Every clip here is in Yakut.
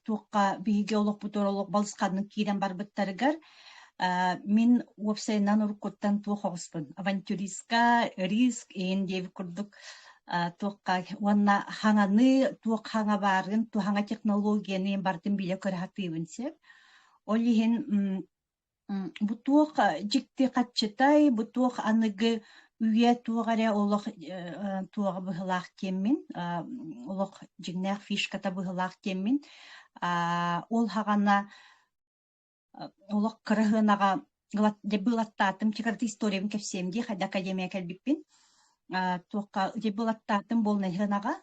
Туохха биһиги олохпутугар олох балысханнык киирэн барбыттарыгар мин уопсайынан уруккуттан туох оҕуспун авантюристка, риск иһин диэбит курдук туохха уонна хаҥаны туох хаҥа баарын, туһаҥа технологияны барытын билэ-көрө сатыыбын сөп. Ол иһин бу туох дьикти хаччытай, бу туох аныгы үйэ туох эрэ олох туоҕа быһыылаах диэммин, олох дьиҥнээх фишката быһыылаах диэммин, ол хаҕана олох кыраһыанаҕа былаттаатым, чекарты историябын кэпсиэм дии, хайда академия кэлбиппин. Туохха былаттаатым буолна ыһыанаҕа,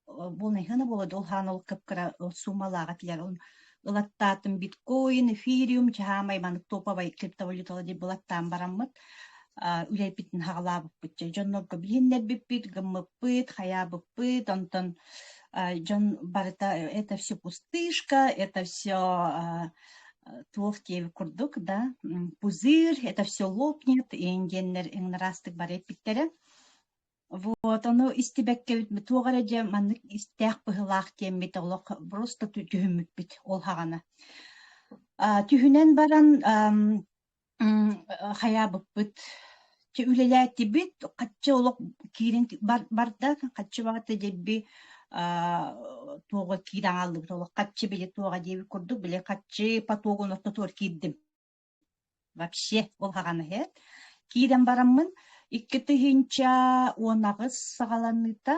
буолна буола ол хаан ол кып-кыра суумалааҕа тилэр ылаттаатым биткоин, эфириум, чаһаамай маннык топовай криптовалютала диэн былаттаан бараммыт үлэйбитин хаҕалаабыппыт. Дьоннорго билиһиннэрбиппит, гыммыппыт, хайаабыппыт, онтон дьон барыта это все пустышка, это все туох диэбит курдук, да, пузырь, это все лопнет, иэн диэннэр ыҥыраастык бары эппиттэрэ. Вот, ону истибэккэбит туох эрэ дьэ маннык истээх быһыылаах диэммит олох просто түһүммүппүт ол хаҕана. Түһүнэн баран хайаабыппыт үлэлээтибит хаччы олох киирэн барда хаччы баҕата дьэбби туоҕа киирэн хааллыбыт олох хаччы били туоҕа диэбит курдук били хаччы потогун ортотугар киирдим. Вообще ол хаҕана иһэр. Киирэн бараммын 2018 саҕаланыыта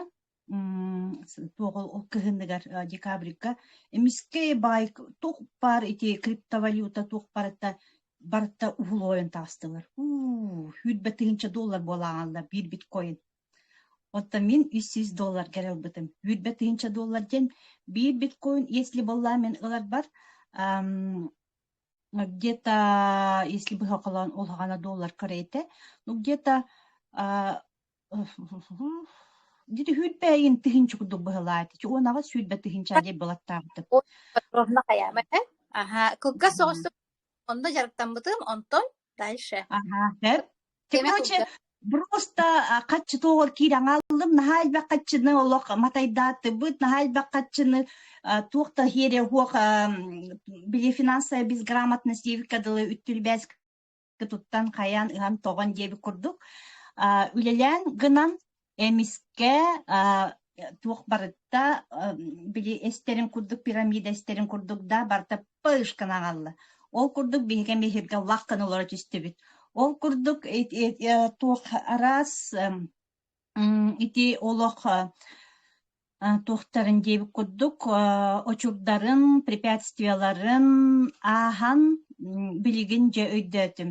туох ол кыһыныгар декабрьга эмискэ баай туох баар ити криптовалюта туох барыта барыта уһулуойан таҕыстылар. Уу, 20 000 доллар буолааҥаллар биир биткоин. Оттон мин 300 долларга эрэ ылбытым. 20 000 доллар диэн биир биткоин, если буоллаа мин ыларбар где-то, если бы холоон улаҕана доллар көрөйтэ, ну где-то где-то 120 тыһыынча курдук быһылаат. 18 120 тыһыынча диэн былаттаабытым. Ровно хайаама э? Аха, кылгас соҕустук онно дьарыктаммытым, онтон дальше. Ага, Короче, просто хаччы тоҕор киирэн ааллым, наһаа элбэх хаччыны олох матайдаатыбыт, наһаа элбэх хаччыны туох да хиэрэ уох били финансовая безграмотность диэбиккэ дылы үттүлбээс туттан хайаан ыһан тоҕон диэбит курдук үлэлээн гынан эмискэ туох барыта били эстэрин курдук пирамида эстэрин курдук да барыта пышкан аҕалла. Ол курдук биһиги эмиһиргэ лахкан олоро түстүбүт. Ол курдук туох араас ити олох туохтарын диэбит курдук очурдарын, препятствияларын ааһан билигин дьэ өйдөөтүм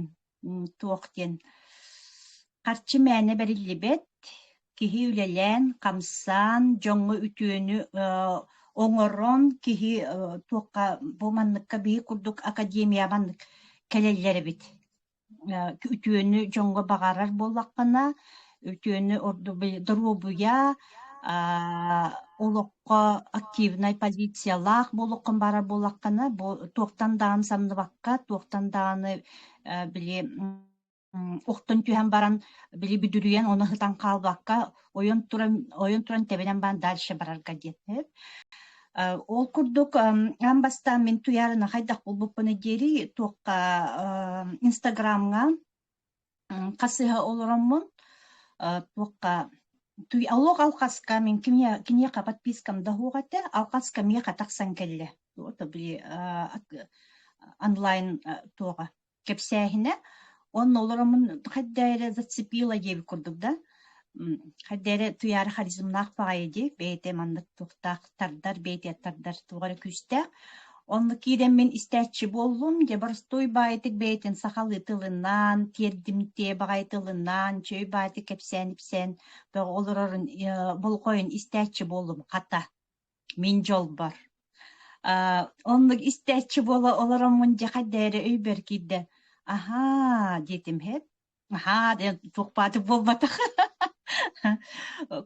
туох диэн. Харчы мээнэ бэриллибэт, киһи үлэлээн, хамсаан, дьоҥҥо үтүөнү оҥорон киһи туохха бу манныкка биһи курдук академия маннык кэлэллэр эбит. Үтүөнү дьоҥҥо баҕарар буоллаххына, үтүөнү ордук доруобуйа, олоххо активнай позициялаах буолуоххун баҕарар буоллаххына, бу туохтан даҕаны самныбакка, туохтан даҕаны били охтон түһэн баран били бүдүрүйэн ону ыһытан хаалбакка ойон туран ойон туран тэбинэн баран дальше барарга диэн. Ол курдук аан бастаан мин Туйаарына хайдах булбуппуна диэри туохха Инстаграмҥа хасыһа олороммун туохха олох алхаска мин киниэхэ подпискам да суох этэ алхаска миэхэ тахсан кэллэ били онлайн туоҕа кэпсээһинэ уонна олороммун хайда эрэ зацепила диэбит курдук да хайда эрэ Туйаара харизмнаах баҕайы дии бэйэтэ маннык туохтаах тардар бэйэтэ тардар туох эрэ күүстээх онно киирэн мин истээччи буоллум дьэ боростуой баайытык бэйэтин сахалыы тылынан тиэрдимтиэ баҕайы тылынан чөй баайытык кэпсээн-ипсээн бөҕө олорорун болҕойон истээччи буоллум хата Мин дьолбор. Оннук истээччи буола олороммун дьэ хайда эрэ өйбөр киирдэ. Аһаа диэтим иһит. Аһаа диэн туох баатык буолбатах.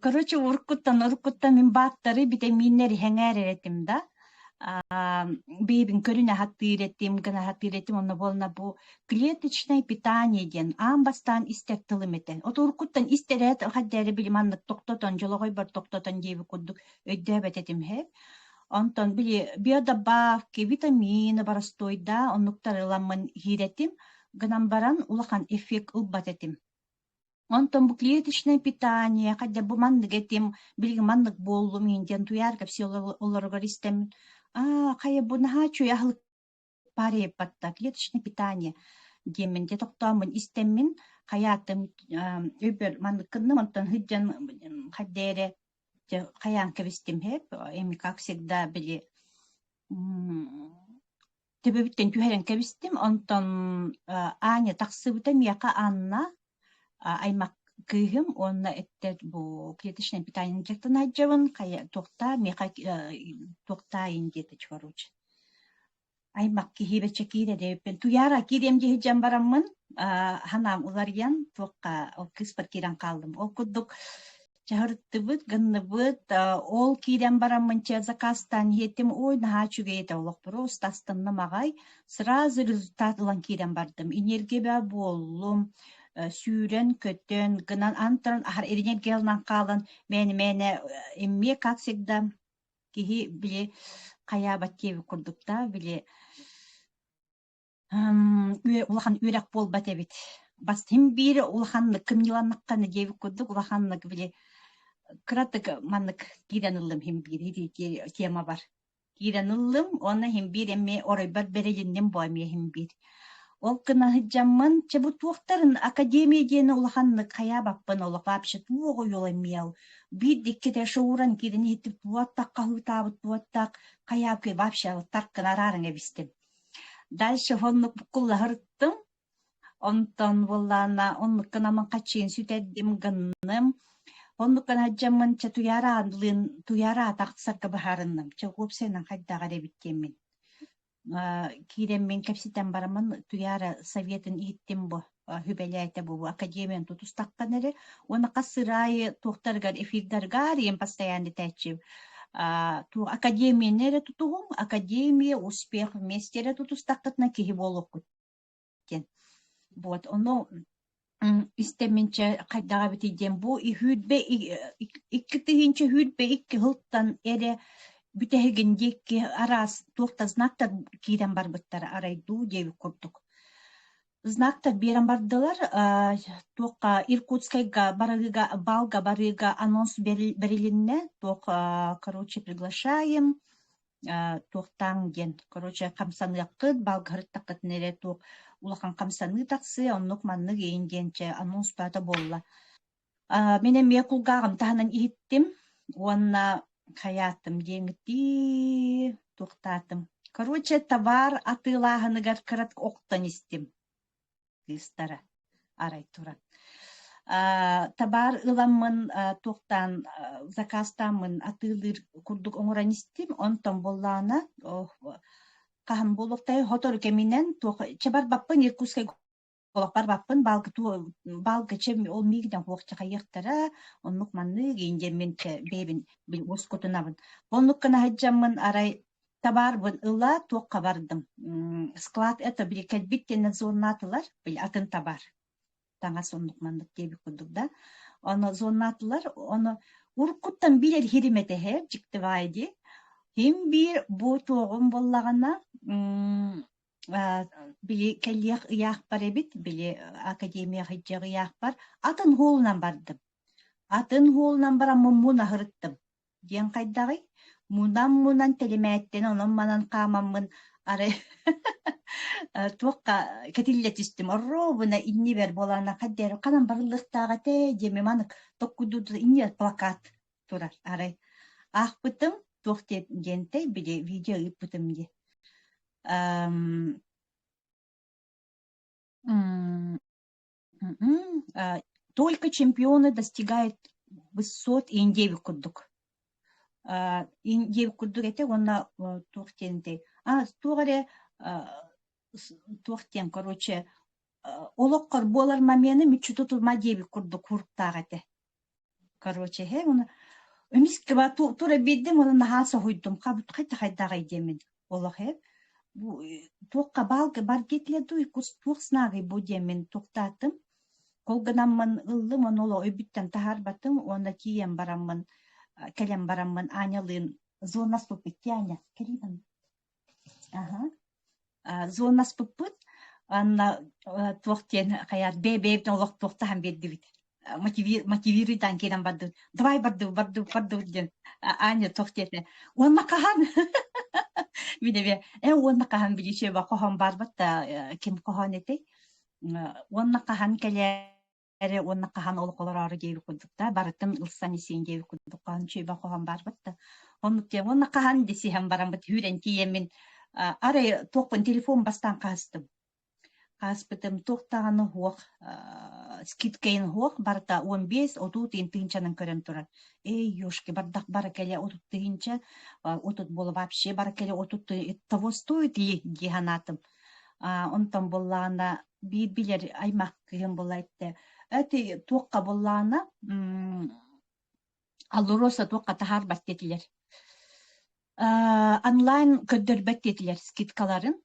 Короче, уруккуттан уруккуттан мин бааттары битэмииннэр иһэҥээр этим да. Бэйэбин көрүнэ сатыыр этим, гына сатыыр этим, онно буолна бу клеточное питание диэн аан бастаан истэр тылым этэ. От уруккуттан истэр эт хайда эрэ били маннык тохтотон, дьолоҕойбор тохтотон диэбит курдук өйдөөбөт этим иһэ. Онтон били биодобавки, витамины боростуойдаа оннуктары ыламмын иһиир этим, гынан баран улахан эффект ылбат этим. Онтон бу клеточное питание, хотя бу маннык этим, билигин маннык буоллум диэн туйаар кэпсии олоругар истэммин, аа, хайа бу наһаа үчүгэй аһылык Пареппатта клеточное питание диэммин дьэ тохтооммун истэммин хайаатым өйбөр маннык гынным онтон сылдьан хайда эрэ дьэ хайаан кэбистим һэп эми как всегда били төбөбүттэн түһэрэн кэбистим онтон Аня тахсыбыта миэхэ Анна аймак кыыһым уонна эттэ бу клеточное питание дьахтан сылдьабын хайа туохтаа миэхэ туохтаайын диэтэ короче Аймак киһи бэчэкиир эрэйбин Туйаара киириэм дии сылдьан бараммын, санаам уларыйан, туохха ол кыыспар киирэн хааллым. Ол курдук чаһырыттыбыт, гынныбыт, ол киирэн бараммын чэ заказтаан иһиэтим, ой, наһаа үчүгэй этэ олох просто астынным аҕай. Сразу результат ылан киирэн бардым. Энергия буоллум, сүүрэн-көтөн, гынан аны туран аһар энергия ылынан хаалан мээнэ-мээнэ эмиэ как всегда Киһи били хайаабат диэбит курдук да били улахан үөрэх буолбат эбит. Бастыҥ биир улаханнык кымньыланнаххына диэбит курдук улаханнык били кыратык маннык киирэн ыллым иһин биир тема бар. Киирэн ыллым уонна иһин биир эмиэ оройбор бэрилинним бу эмиэ иһин биир. Ол гына сылдьаммын, чэ бу туохтарын академия диэни улаханнык хайаабаппын олох вообще туох ойуол эмиэл биир иккитэ шоуран киирэн иһиттим туоттах хаһыытаабыт туоттах хайаакы вообще таркын араарыҥ эбистим. Дальше оннук буккуллаһырыттым. Онтон буоллаана оннук гынаммын хаччыйын сүтэрдим гынным. Оннук гына сылдьаммын чэ туйаараалыын туйаараа тахсарга быһаарынным. Чэ уопсайынан хайдаҕар эбит диэммин. Киирэммин кэпсэтэн бараммын Туйаара советын иһиттим бу сүбэлээтэ бу академияны тутустаххына эрэ уонна хас сыр аайы туохтарыгар эфирдарыгар ийэм постоянно этээччи академияны эрэ тутуһуҥ академия успех вместе эрэ тутустаххытына киһи буолуоххут диэн. Вот ону истэмминчэ хайдах эбитий диэн бу үһүүрбэ 2022 сылтан эрэ бүтэһигин диэки араас туох да знактар киирэн барбыттара арай дуу диэбит курдук. Знактар биэрэн бардылар туохха Иркутскайга барыыга балга барыыга анонс бэрилиннэ туох короче приглашаем туохтааҥ диэн, короче, хамсаныаххыт, балгыһырыттаххытына эрэ туох улахан хамсаныы тахсыа, оннук-маннык иин диэн чэ анонс баата буолла. Мин эмиэ кулгааҕым таһынан иһиттим уонна хайаатым диэҥитии туохтаатым. Короче, табаар атыылааһыныгар кыратык охтон истим. кыыстара арай туран. Табаар ыламмын туохтаан заказтааммын атыылыыр курдук оҥорон истим. Онтон буоллаҕына хаһан буолуохтай сотору кэминэн туох чэ барбаппын Иркутскайга олох барбаппын баалгы баалгы чэ ол миигинэн хуох чахайыахтара оннук маннык иин диэммин бэйэбин уоскутунабын. Оннук гына сылдьаммын арай Табаарбын ыла туохха бардым, склад это били кэлбит диэннэр зоннаатылар, били атын табаар таҥас оннук маннык диэбит курдук да. Ону зоннаатылар, ону уруккуттан билэр иһирим этэ эһэ, дьиктибаай дии. Син биир бу туоҕум буоллаҕына, били кэлиэх ыйаахпар эбит, били академия сылдьар ыйаахпар атын уолунан бардым. Атын уолунан баран муммун аһырыттым. Диэн хайдаҕый? Мунан-мунан тэлимээттэн онон-манан хаамаммын арай туохха кэтиллэ түстүм. Оруобуна иннибэр буолаана хайда эрэ ханан барыллыахтаах этэ диэммин манык токкуйдуу иннибэр плакат турар арай. Аахпытым туох диэнтэй били видео ыыппытым дии. Только чемпионы достигают высот индиэбит курдук. Индиэбит курдук этэ уонна туох диэнтэй туох эрэ туох диэн короче олоххор буолар момены мүччү тутума диэбит курдук хуруктаах этэ. Короче, һэ уонна эмискэ тура биэрдим уонна наһаа соһуйдум. Хайда-хайдаҕай диэммин олох ээ бу туохха баалга бар диэтилэр дуу туох сынаагый бу диэммин туохтаатым. Ол гынаммын ыллым уонна ол өйбүттэн таһаарбатым уонна тиийэн бараммын кэлэн бараммын Анялыын Зонаспыппыт Таня, кэлиий манна. Аһа. Зонаспыппыт анна туох диэн хайаат бэйэ-бэйэбитин олох туохтаһан биэрдибит. Мотивируйдаан киирэн бардыбыт. Давай бардыбыт, бардыбыт, бардыбыт диэн Аня туох диэтэ. Уонна хаһан? Мин эбэ, э уонна хаһан билиичиэбэ хоһоон баарбат да ким хоһоон этэй? Уонна хаһан кэлээ эрэ уонна хаһан олох олороору диэбит курдук да барытын ылсан исиэн диэбит курдук хаһан үчүгэйбэ хоһоон баарбыт да оннук диэн уонна хаһан десиһэн бараммыт үүрэн тиийэммин арай туохпун телефон бастаан хаһыстым хааспытым туох даҕаны уһуох скидкэйин уһуох барыта 15 30 тыһыынчанан көрөн турар эй ёшки бардах бара кэлэ 30 тыһыынча 30 буола вообще бара кэлэ 30 того стоит ли дии санаатым онтон буоллаҕына биир билэр аймах кыыһым буолла эттэ эти туохха буоллаҕына Алроса туохха таһаарбат диэтилэр онлайн көрдөрбөт диэтилэр скидкаларын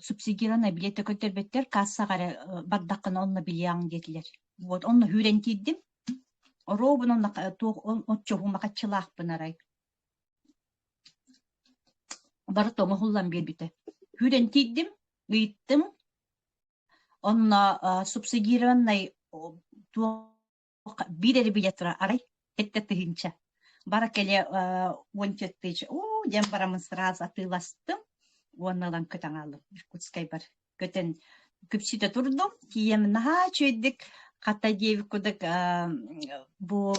субсидированный билиэтэ көрдөрбөттөр кассаҕа эрэ бардаххына онно билиэҕиҥ диэтилэр вот онно үүрэн киирдим оруобун онно туох оччоһума хаччылаахпын арай бары тоҥоһуллан биэрбитэ үүрэн тиийдим ыйыттым Онно субсидированнай туох биир эрэ билет турар арай 7 тыһыынча. Бара кэлэ 14 тысяча. Уу диэн бараммын сразу атыыластым уонна ылан көтөн хааллым Иркутскайбар. Көтөн күпсүтэ турдум. Тиийэм наһаа үчүгэйдик хата диэбит курдук бу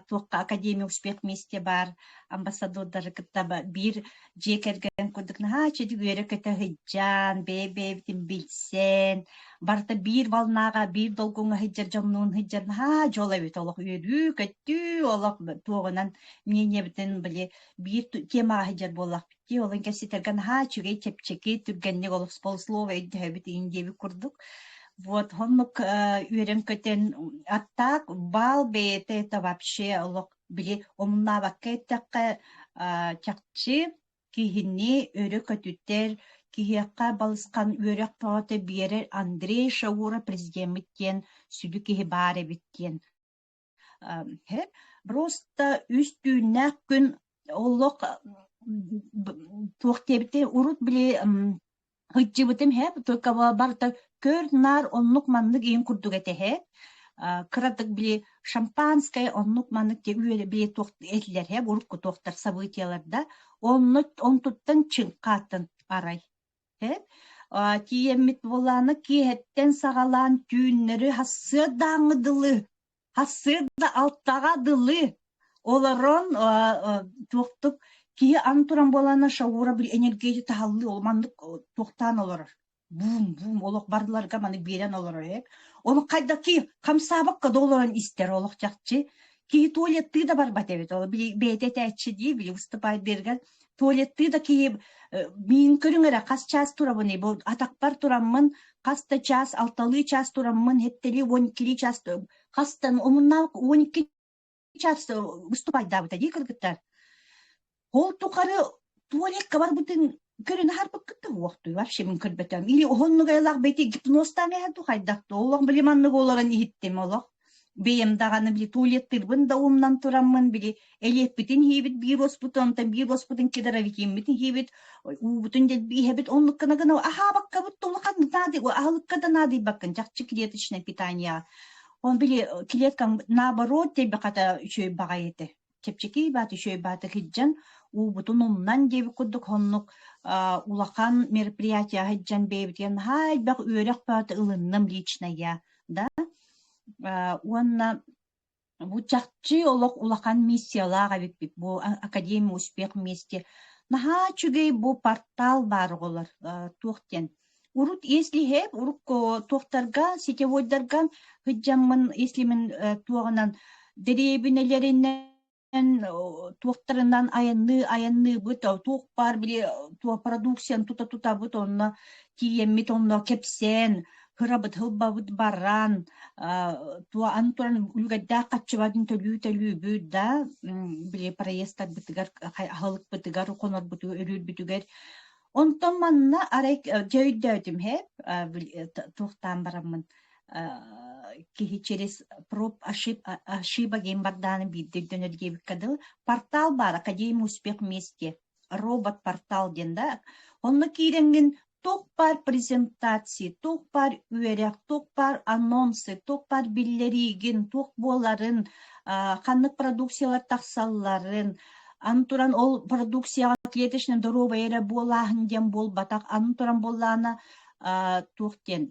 туохха Академия успех вместе баар амбассадордары кытта биир дьиэ кэргэн курдук наһаа үчүгэй үөрэ-көтө сылдьан, бэйэ-бэйэбитин билсэн, барыта биир волнаҕа, биир долгуҥҥа сылдьар дьоннуун сылдьар наһаа дьол эбит олох үөрүү-көтүү, олох туоҕунан мнениебитин били биир темаҕа сылдьар буоллахпыт дии, ол кэпсэтэргэ наһаа үчүгэй, чэпчэки, түргэнник олох полуслово өйдөһөбүт иин диэбит курдук. Вот, оннук үөрэн-көтөн, аттаак баал бэйэтэ это вообще олох били омуннаабакка эттэххэ, чахчы киһини өрө көтүтэр, киһиэхэ балысхан үөрэх бөҕөтө биэрэр Андрей Шаура президеммит диэн сүдү киһи баар эбит диэн. Просто үс түүннээх күн олох туох диэбитий урут били Сылдьыбытым иһэ, только барыта көр-наар оннук-маннык иһин курдук этэ иһэ. Кыратык били шампанское оннук-маннык диэн үөрэ били туох этилэр иһэ, урукку туохтар событиеларда. Онно онтуттан чыҥхаатын арай. Иһэ. Тиийэммит буоллаҕына киэһэттэн саҕалаан түүннэри сарсыардааҥҥы дылы Сарсыарда алтаҕа дылы олорон туохтук киһи аны туран буолана шаура били энергетик таһаллыы ол маннык туохтаан олорор буум буум олох барыларга маны биэрэн олорор ээ ону хайдах киһи хамсаабакка да олорон истэр олох чахчы киһи туалеттыы да барбат эбит ол били бэйэтэ этээччи дии били выступайдыыргар туалеттыы да киһи миин көрүҥ эрэ хас чаас турабыный бу атахпар тураммын хас да чаас алталыы чаас тураммын хэттэлии 12 чаас хастан омуннаах 12 чаас выступайдаабыта дии кыргыттар ол тухары туалекка барбытын көрөн аһарбыккыт да уохтуй вообще мин көрбөтөм или уһуннук айылаах бэйти гипнозтаан эһэ ду хайдах да олох били маннык олорон иһиттим олох бэйэм даҕаны били туалеттыырбын да умнан тураммын били элиэппитин иһиибит биир уоспутун онтон биир уоспутун кедровикиммитин иһиибит уубутун дэлби иһэбит оннук гына гына аһаабаккабыт да улахан наады аһылыкка да наадыйбаккын чахчы клеточное питание он били клеткам наоборот диэбэхата үчүгэй баҕайы этэ чэпчэки баат үчүгэй бааты сылдьан уубутун умнан диэбит курдук оннук улахан мероприятие сылдьан бэйэбитигэр наһаа элбэх үөрэх бааты ылынным лично я да уонна бу чахчы олох улахан миссиялаах эбиппит бу Академия успех вместе наһаа үчүгэй бу портал баар оҕолор туох диэн урут если хэп урукку туохтарга сетевойдарга сылдьаммын если мин туоҕунан дэриэбинэлэринэн туохтарынан айанныы айанныыбыт туох баар били туох продукцияны тута тутабыт онно тиийэммит онно кэпсээн кырабыт ылбабыт баран аны туран үлүгэрдээх хаччыбатын төлүү төлүүбүт да били проездтарбытыгар аһылыкпытыгар хонорбутугар өрүүрбүтүгэр онтон манна арай дьэ өйдөөтүм һэ туохтаан бараммын. Киһи через проб ошибок диэн бардааны биирдэ өйдөнөр диэбиккэ дылы портал баар Академия успех вместе робот-портал диэн да онно киирэҥҥин туох баар презентации, туох баар үөрэх, туох баар анонсы, туох баар биллэриигин, туох буоларын, ханнык продукциялар тахсалларын, аны туран ол продукцияҕа клеточно доруобай эрэ буолааһын диэн буолбатах, аны туран буоллаҕына туох диэн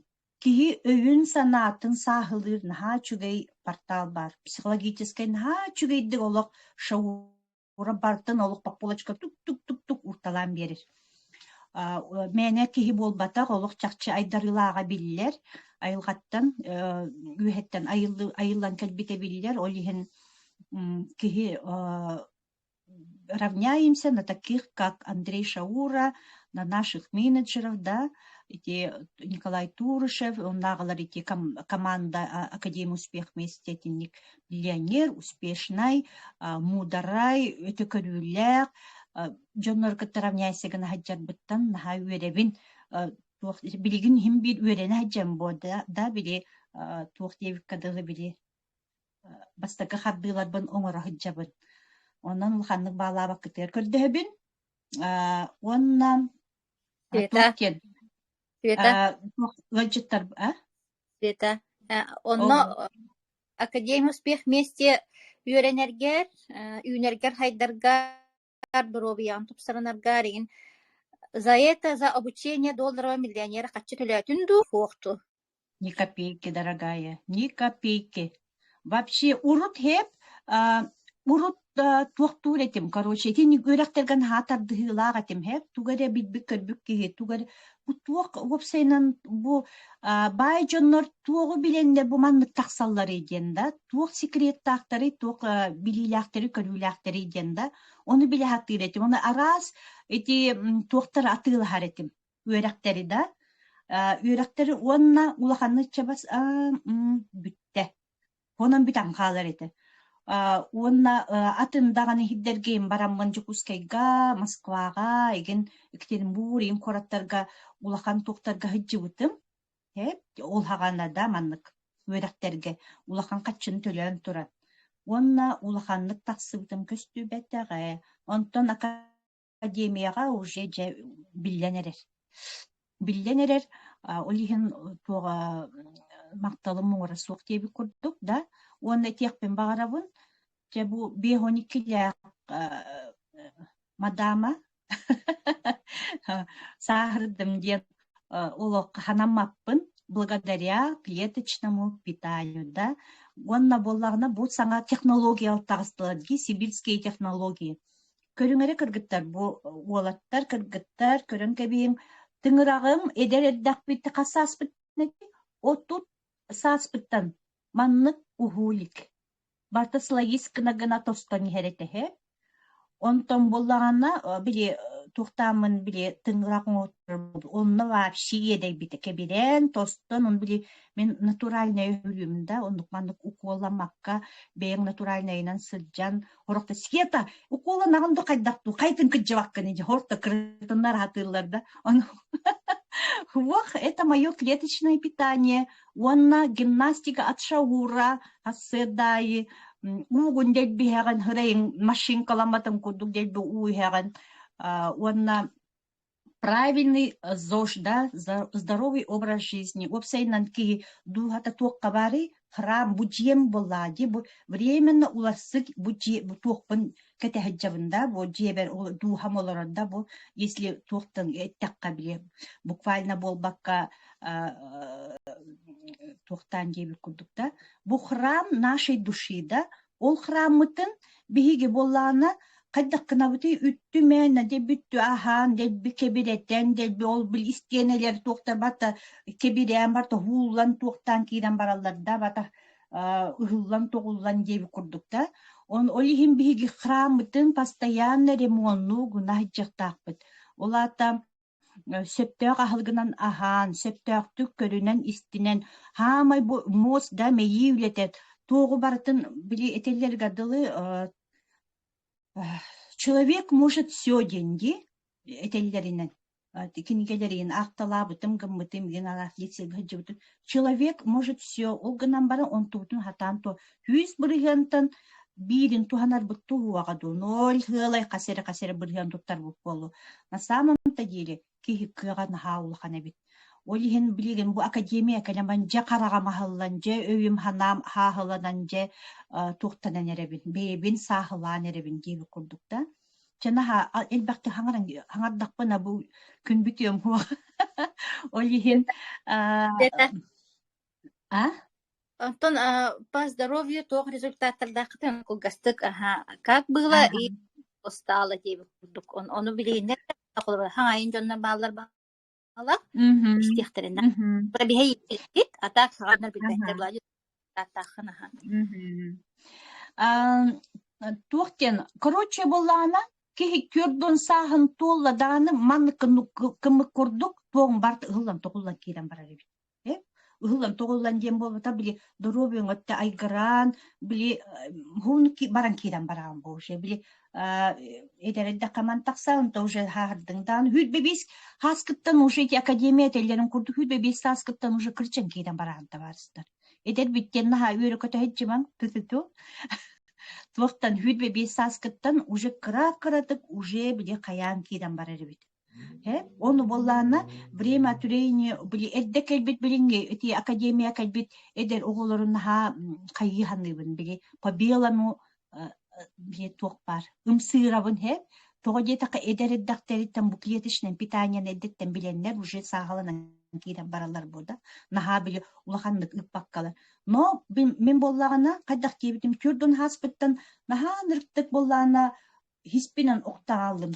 киһи өйүн-санаатын сааһылыыр наһаа үчүгэй портал баар. Психологическай наһаа үчүгэйдик олох шоу барытын олох по полочка тук-тук-тук-тук уурталаан биэрэр. Мээнэ киһи буолбатах, олох чахчы айдарыылааҕа биллэр, айылҕаттан, үөһэттэн айыллан кэлбитэ биллэр, ол иһин киһи равняемся на таких, как Андрей Шаура, на наших менеджеров, да, ити Николай Турышев, оннааҕылар ити команда Академия успех вместе итинник миллионер, успешнай, муударай, өтө көрүүлээх дьоннор кытта равняйся гына сылдьарбыттан наһаа үөрэбин. Туох билигин иһин биир үөрэнэ сылдьан буо да, да били туох диэбиккэ дылы били бастакы хардыыларбын оҥоро сылдьабын. Онон улаханнык баалаабаккытыгар көрдөһөбүн. Уонна Света. туох диэн Света. ыалдьыттар а? Света. Онно Академия успех вместе үөрэнэргэр, үүнэргэр хайдаргар, доруобуйаҕын тупсарынаргар игин за это, за обучение долларового миллионера хаччы төлөөтүн дуу, суох дуу? Ни копейки, дорогая, ни копейки. Вообще урут хэп урут туохтуур этим, короче, ити үөрэхтэргэ наһаа тардыһыылаах этим хэп, тугу эрэ билбит көрбүт киһи, тугу эрэ бу туох уопсайынан бу баай дьоннор туоҕу билэннэр бу маннык тахсалларый диэн да, туох секреттаахтарый, туох билиилээхтэрий, көрүүлээхтэрий диэн да, ону билэ сатыыр этим. Ону араас ити туохтары атыылаһар этим үөрэхтэри да үөрэхтэри уонна улаханнык чабас бүттэ онон бүтэн хаалар этэ уонна атын даҕаны иһирдэргэ бараммын Дьокуускайга Москваҕа игин Екатеринбург игин куораттарга улахан туохтарга сылдьыбытым ол хаҕана да маннык үөрэхтэргэ улахан хаччыны төлөөн туран уонна улаханнык тахсыбытым көстүбэтэҕэ онтон академияҕа уже дьэ биллэн эрэр. Биллэн эрэр, ол иһин туоҕа махталым муҥура суох диэбит курдук да. Уонна этиэхпин баҕарабын, дьэ бу 52-лээх мадама сааһырдым диэн олоххо ханаммаппын благодаря клеточному питанию да. Уонна буоллаҕына бу саҥа технология таҕыстылар дии, сибирские технологии. Көрүҥ эрэ кыргыттар, бу уолаттар, кыргыттар, көрөн кэбиһиҥ, тыҥыраҕым эдэр эрдэхпит хас сааспыт 30 сааспыттан маннык уһуу илик. Барыта слоис гына-гына тостон иһэр этэ Онтон буоллаҕына, били туохтааммын били тыҥырах оҥотторбут онно вообще иэдэйбитэ кэбирээн, тостон, он били мин натуральнай өлүүм да, оннук маннык укуолламмакка бэйэҥ натуральнайынан сылдьан Хорохто Света, укуоланаҕын ду хайдах дуу, хайтын кырдьыбаккын ди, хорто кырытыннар аһатыыллар да. Ону Уох, это мое клеточное питание. Уонна гимнастика от Шаура, хассыадаайы, уугун дэлбиһэҕин, хырайын машинкаламматын курдук дэлби уу иһэҕин. Уонна правильный ЗОЖ, да, здоровый образ жизни. Уопсайынан киһи дууһата туохха баарый? Храм бу дьиэм буоллаа дии, бу временно уларсык бу дьиэ бу туохпун кэтэһэддьабын да, бу дьиэбэр дууһам олорор да, бу если туохтан эттэххэ били буквально буолбакка туохтаан диэбит курдук да. Бу храм нашей души да, Ол храммытын биһиги буоллаҕына хайдах гынабытый үттү мээнэ дьэ бүттү аһаан дэлби кэбирэтэн дэлби ол били истиэнэлэр туохтар барыта кэбирээн барыта уһууллан туохтаан киирэн бараллар да бата ыһыллан тоҕуллан диэбит курдук да он ол иһин биһиги храммытын постоянно ремоннуу гына сылдьыахтаахпыт ол аата Сөптөөх аһылыгынан аһаан, сөптөөхтүк көрүнэн-истинэн, хаамай бу муос да мэйии үлэтэ туоҕу барытын били этэллэригэр дылы человек может все диэн дии этэллэринэн. Кинигэлэрин аахталаабытым, гыммытым, диэн араас лицейгэ сылдьыбытым. Человек может все, ол гынан баран онтубутун сатаан то 100 бырыһыантан биирин туһанарбыт туһуоҕа дуу, ноль сыалай хас эрэ хас эрэ бырыһыан туттарбыт буолуо. На самом-то деле киһи кыаҕа наһаа улахан эбит. Ол иһин билигин бу академия кэлэн дьэ хараҕам аһыллан, дьэ өйүм ханаам хааһыланан дьэ туохтанан эрэбин, бэйэбин сааһылаан эрэбин диэбит курдук да. Чэ наһаа элбэхтик хаҥаран хаҥардахпына бу күн бүтүөм суох. Ол иһин а? Онтон по здоровью туох результаттардааххытын кылгастык аха как было и стало диэбит курдук ону билигиннэр хаҥайын дьоннор бааллар баалар истиэхтэринэ пробиһэ а так хаҕаннар билбэттэр булааттааххын аха Туох диэн, короче буоллаҕына, киһи күөрдун сааһын туолла даҕаны маннык кымык курдук туоҕун барыта ыһыллан тоҕуллан киирэн барар эбит. Ыһыллан тоҕуллан диэн буолбата били доруобуйаҥ өттө айгыраан били уһун баран киирэн бараҕын бу уже били эдэр эрдэххэ ман тахса онто уже хааһырдыҥ даҕаны 25 сааскыттан уже ити академия этэллэрин курдук 25 сааскыттан уже кырчан киирэн бараҕын табаарыстар. Эдэр бүттэн наһаа үөрэ көтө сылдьымаҥ ту-ту-ту. Туохтан 25 сааскыттан уже кыра-кыратык уже били хайаан киирэн барар эбит. Ону буоллаҕына время от времени били эрдэ кэлбит билиҥҥи ити академия кэлбит эдэр оҕолорун наһаа хайыы саныыбын били по белому били туох баар ымсыырабын һэ тоҕо диэтэххэ эдэр эрдэхтэриттэн бу клеточное питаниены эрдэттэн билэннэр уже сааһыланан киирэн бараллар бу да наһаа били улаханнык ыыппаккалар но мин буоллаҕына хайдах диэбитим түрдун хааспыттан наһаа ынырыктык буоллаҕына хиспинэн охтаҕаллым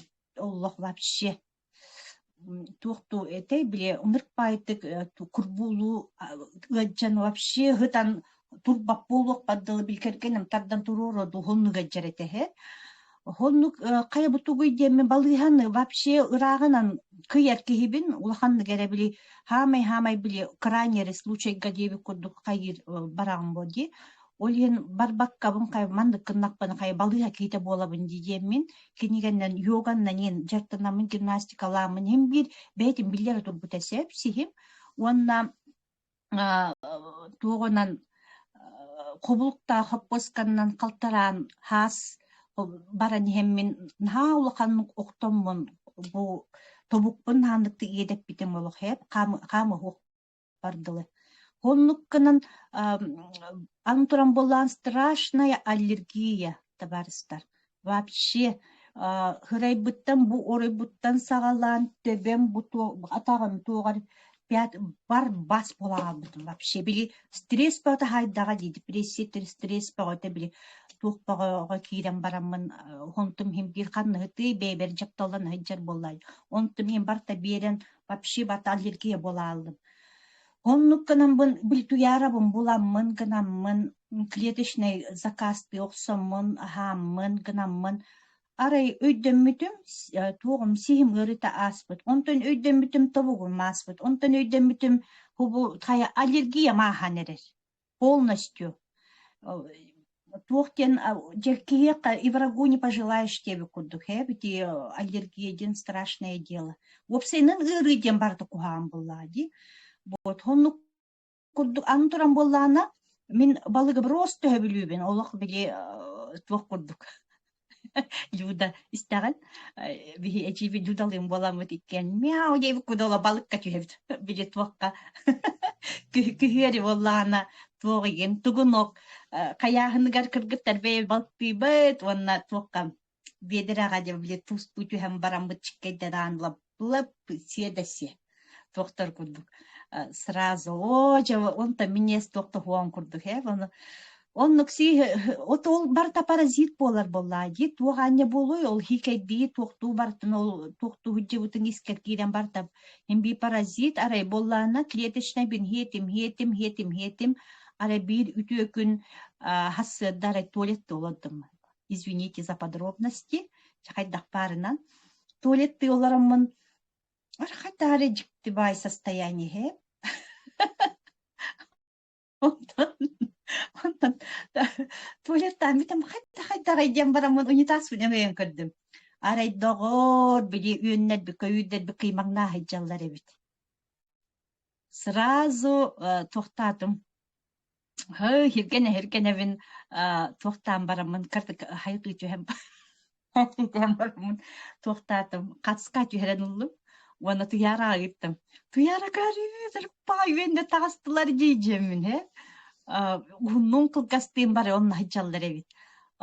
олох вообще туохтуу этэй били ынырык баайдык курбуулуу ыалдьан вообще ыһытан турбат буолуохпар дылы били кэргэним тардан туруоруо дуу хоннук ыалдьар этэ эһэ Оннук хайа бу тугуй диэммин балыыһаны вообще ырааҕынан кыйар киһибин улаханнык эрэ били хаамай-хаамай били крайний эрэ случайга диэбит курдук хайыыр бараҕын буо дии. Ол иһин барбаккабын хайа маннык гыннахпына хайа балыыһа киһитэ буолабын дии диэммин кинигэннэн йоганнан иэн дьарыктанаммын гимнастикалааммын иһин биир бэйэтин биллэрэ турбута сөп сиһим уонна туоҕунан хобулуктаах хоппуосканнан халтараан хаас баран иһэммин наһаа улаханнык охтоммун бу тобукпун хаанныктык иэдэппитим олох һээп хаамыһуох бардылы. Оннук гынан аны туран буоллаан страшная аллергия, табаарыстар. Вообще һырайбыттан бу оройбуттан саҕалаан төбөм бу атаҕым туоҕар пят бар бас буола хаалбытым вообще били стресс бөҕөтө хаайдаҕа дии депрессия стресс бөҕөтө били туох бөҕөҕө киирэн бараммын онтум иһин биир ханныһытыы бэйэбэр дьапталлан сылдьар буоллаай онтум иһин барыта биэрэн вообще барыта аллергия буола хааллым Оннук гынаммын бультуярабын буламмын гынаммын клеточнай заказтыы охсоммун аһааммын гынаммын арай өйдөммүтүм туоҕум сиһим ыарыыта ааспыт онтон өйдөммүтүм тобугум ааспыт онтон өйдөммүтүм бу хайа аллергиям ааһан эрэр полностью туох диэн дьэ киһиэхэ и врагу не пожелаешь диэбит курдук ээ ити аллергия диэн страшное дело уопсайынан ыарыы диэн барыта куһаҕан буоллаҕа дии вот оннук курдук аны туран буоллаҕына мин балыгы просто төһөбүлүүбүн олох били туох курдук Люда истэҕин биһи эдьиийбит Людалыын буоламмыт иккиэн мяу диэбит кудула балыкка түһэбит били туохха күһүөрү буоллаҕына туох игин тугун ок хайааһыныгар кыргыттар бэйэ балтыыбыт уонна туохха биэдэрэҕэ диэн били туустуу түһэн бараммыт чиккэйдэраан лап сиэ да сиэ туохтар курдук сразу оо дьэ онтон минньиэс туох да хуон курдук ээ ону оннук сии от ол барыта паразит буолар буоллаа дии туох аанньа буолуой ол хиикэйдии туохтуу бартын ол туохтуу сылдьыбытын искэр киирэн барта имби паразит арай буоллаана клеточный бин хиэтим хиэтим хиэтим хиэтим арай биир үтүө күн хассыарда арай туалетта олордум извините за подробности хайдах баарынан туалеттыы олороммун хайдах дьикти баай состояние иһэ онтон онтон туалеттаан бүтэн хайда хайдаҕай диэн бараммын унитазпын өҥөйөн көрдүм. Арай доҕоор, били үөннэрбит, көйүүрдэрбит кыймаҥнаа сылдьаллар эбит. Сразу туохтаатым Һы, һиргэнэ-һиргэнэбин туохтаан бараммын хайгыы түһэн түһэн бараммын туохтаатым хацка түһэрэн ыллым уонна Туйаараҕа ыыттым. Туйаара көрүү үөннэ таҕыстылар дии дьиэммин һэ. Уһуннуун кылгастыын бары онно сылдьаллар эбит.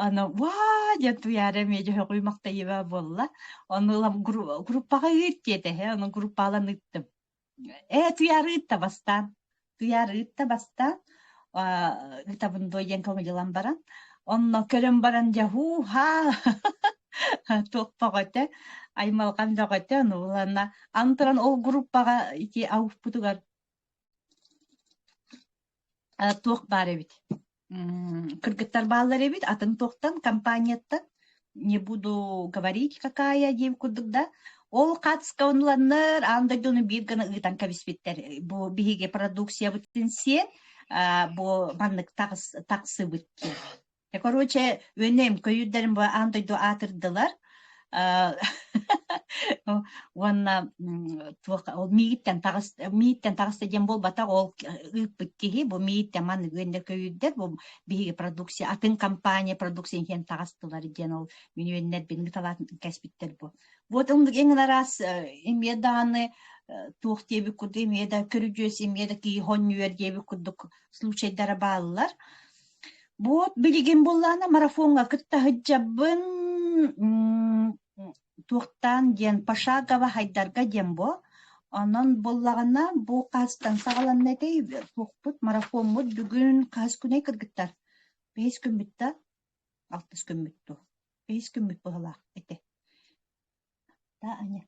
Аны ваа диэн Туйаара эмиэ дьөһөҕүй махтайыба буолла. Ону ылам группаҕа ыыт диэтэ һэ, ону группалан ыыттым. Ээ, Туйаара ыытта бастаан. Туйаара ыытта бастаан. Ыытабын дуо диэн көҥүл баран. Онно көрөн баран дьэ һуу-һаа туох бөҕөтө, аймалҕан бөҕөтө ону буланна аны туран ол группаҕа ити ауфпутугар туох баар эбит кыргыттар бааллар эбит атын туохтан компанияттан не буду говорить какая диэн курдук да ол хацка онланнар аан дойдуну биир гына ыытан кэбиспиттэр бу биһиги продукциябытын сиэн бу маннык тахсыбыт диэн Короче, үөннэм көйүүрдэрим бу аан дойду аатырдылар. Уонна туох ол миигиттэн таҕыс миигиттэн таҕыста диэн буолбатах ол ыыппыт киһи бу миигиттэн маннык үөннэр көйүүрдэр бу биһиги продукция атын компания продукция иһэн таҕыстылар диэн ол мин үөннэрбин ыталаан кэспиттэр бу. Вот оннук эҥин араас эмиэ даҕаны туох диэбит курдук эмиэ да көрүдьүөс эмиэ да киһи хонньуйар диэбит курдук случайдара бааллар. Вот билигин буоллаҕына марафоҥҥа кытта сылдьабын туохтаан диэн Пошагово Хайдарга диэн буо. Онон буоллаҕына бу хаастан саҕаланна этэй туохпут марафоммут бүгүн хаһыс күнэй кыргыттар? Бэһис күммүт да? Алтыс күммүт дуо? Бэһис күммүт быһылаах этэ. Да, Аня,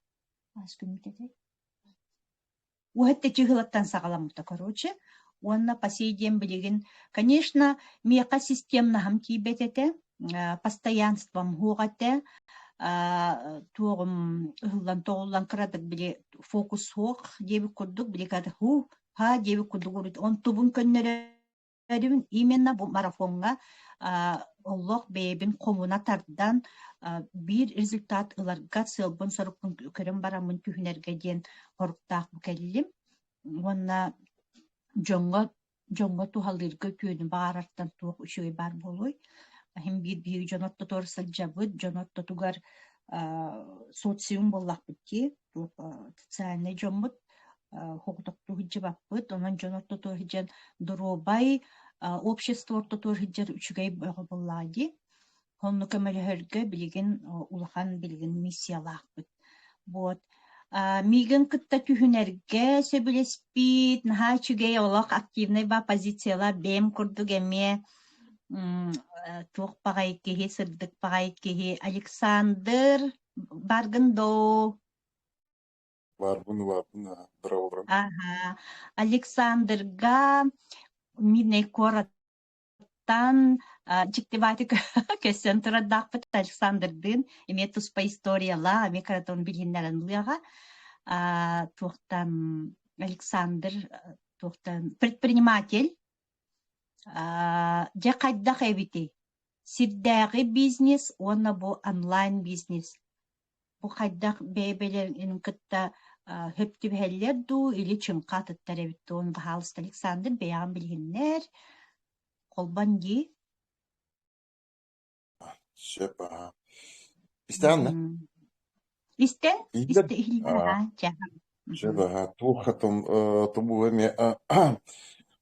хаһыс күммүт этэй? Уһат чыһылаттан саҕаламмыта короче. Уонна по сей день билигин, конечно, миэхэ системнаһым тиийбэт этэ, постоянством суох этэ, туоҕум ыһыллан-тоҕуллан кыратык били фокус суох диэбит курдук, били һуу-һаа диэбит курдук онтубун көннөрө Именно бу марафоҥҥа олох бэйэбин хомуна тардан биир результат ыларга сыалбын-сорукпун көрөн бараммын түһүнэргэ диэн соруктаах бу кэллим. Уонна дьоҥҥо дьоҥҥо туһалыырга үтүөнү баҕарартан туох үчүгэй баар буолуой? Иһин биир биһиги дьон ортотугар сылдьабыт, дьон ортотугар социум буоллахпыт дии, туох социальнай дьоммут хоҕутохтуу сылдьыбаппыт, онон дьон ортотугар сылдьан доруобай общество ортотугар сылдьар үчүгэй бөҕө буоллаҕа дии. Онно көмөлөһөргө билигин улахан билигин миссиялаахпыт. Вот. Миигин кытта түһүнэргэ сөбүлэспит, наһаа үчүгэй олох активнай ба позициялаах бэйэм курдук эмиэ туох баҕай киһи, сырдык баҕай киһи Александр баргын доо? Баарбын, баарбын, дорооболорум. Аха. Александрга Мирнэй куораттан дьиктибаати көссөн турардаахпыт Александрдыын эмиэ туспа историялаах, эмиэ кыратын билиһиннэрэн ылыаҕа. Туохтан Александр туохтан предприниматель. Дьэ хайдах эбитий? Сирдээҕи бизнес уонна бу онлайн бизнес Бу хайдах бэйэ-бэйэлэрин кытта хөп түбэһэллэр дуу или чыҥха атыттар эбит дуу? Ону баһаалыста Александр бэйэҕин билиһиннэр, холбон дии. Сөп аһа. Истэҕин да? Истэн, Иһиллэр? истэ иһиллэр Аа. аһаа, чэ. Сөп аһа. Туох том тобу эмиэ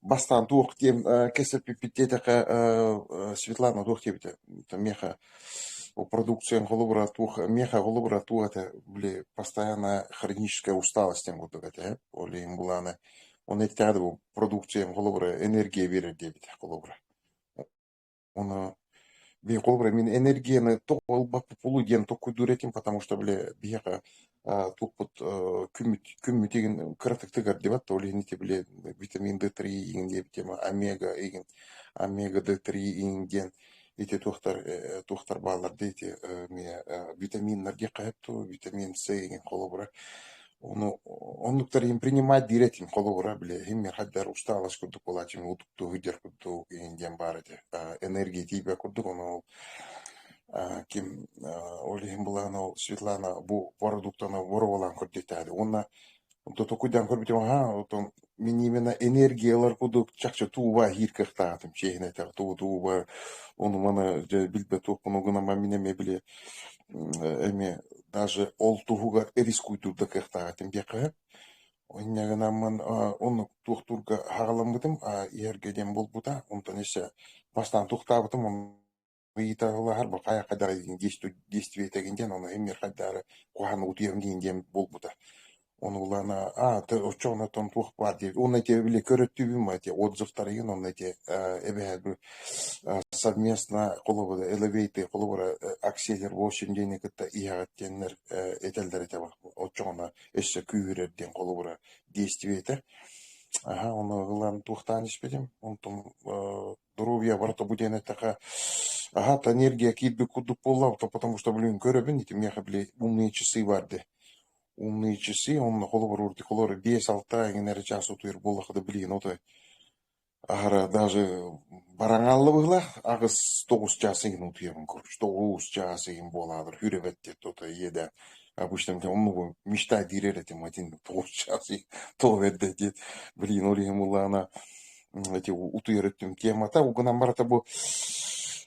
бастаан туох диэн кэсэппиппит диэтэххэ Светлана туох диэбитэ миэхэ продукциян холобура туох миэхэ холобура туох этэ били постоянная хроническая усталость диэн курдук этэ ол иһин былааны оны эттэҕэ бу продукциям холобура энергия биэрэр диэбитэ холобура Ону бии холобура мин энергияны тоҕо ылбаппыт диэн толкуйдуур этим, потому что били биһиэхэ туохпут күммүт күммүт игин кыратык тыгар диэбэт, ол иһин ити били витамин D3 игин диэбит тема омега игин омега D3 игин диэн ити туохтар туохтар бааллар дии ити эмиэ витаминнар диэххэ сөп дуо витамин С игин холобура ону оннуктар иһин принимать диир этим холобура били иһин миэхэ хайдах усталость курдук буолааччы утуктуу сылдьар курдук иһин диэн баар этэ энергия тиийбэт курдук ону ол. Ким ол иһин былаан ол Светлана бу продуктаны боруобалаан көрдүтээри уонна токуйдаан көрбүтүм аһаа отон мин именно энергиялар курдук чахчы тууба иһиир кыахтаахтым чиэһинэ этэх туу тууба ону маны дьэ билбэт туохпун гынан мин эмиэ били эмиэ даже ол туһугар рискуйдуур да кыахтаах этим диэххэ Инньэ гынаммын оннук туохтуурга хаҕаламмытым иһэргэ диэн буолбута. Онтон өссө бастаан туохтаабытым ыйыталаһар бу хайа хайдах действиетэгин диэн ону эмиэ хайдаары куһаҕан утуйам диэн диэн буолбута. Ону улаана аа оччоҕуна оттон туох баар диэбит. Уонна ити били көрөттүүбүн ити отзывтарыгын онно ити эбэһэ совместно холобура элевейты холобура акселер 8 диэни кытта иһэҕит диэннэр этэллэр этэ оччоҕуна өссө күүһүрэр диэн холобура действиетэ. Аха, ону ылан туохтаан испитим. Онтон доруобуйа барыта бу диэн эттэххэ, аха, энергия киирбит курдук буолла, потому что, блин, көрөбүн, ити миэхэ, били, умные часы бар дии. Умные часы, онно холобур, урут холобур, 5-6 эҥин эрэ чаас утуйар буоллахха да, блин, отой аһара даже бараҥаалла быһыылаах, 8-9 чаас эҥин утуйабын, короче, 9 чаас эҥин буолаалар, хүрэ диэт, отой иэдээн. Обычно оннугу мечта диир эрэ этим, один 9 чаас тоҕо эрдэ диэт, блин, ол иһин буоллаҕына эти утуйар өттүм темата угунан барыта бу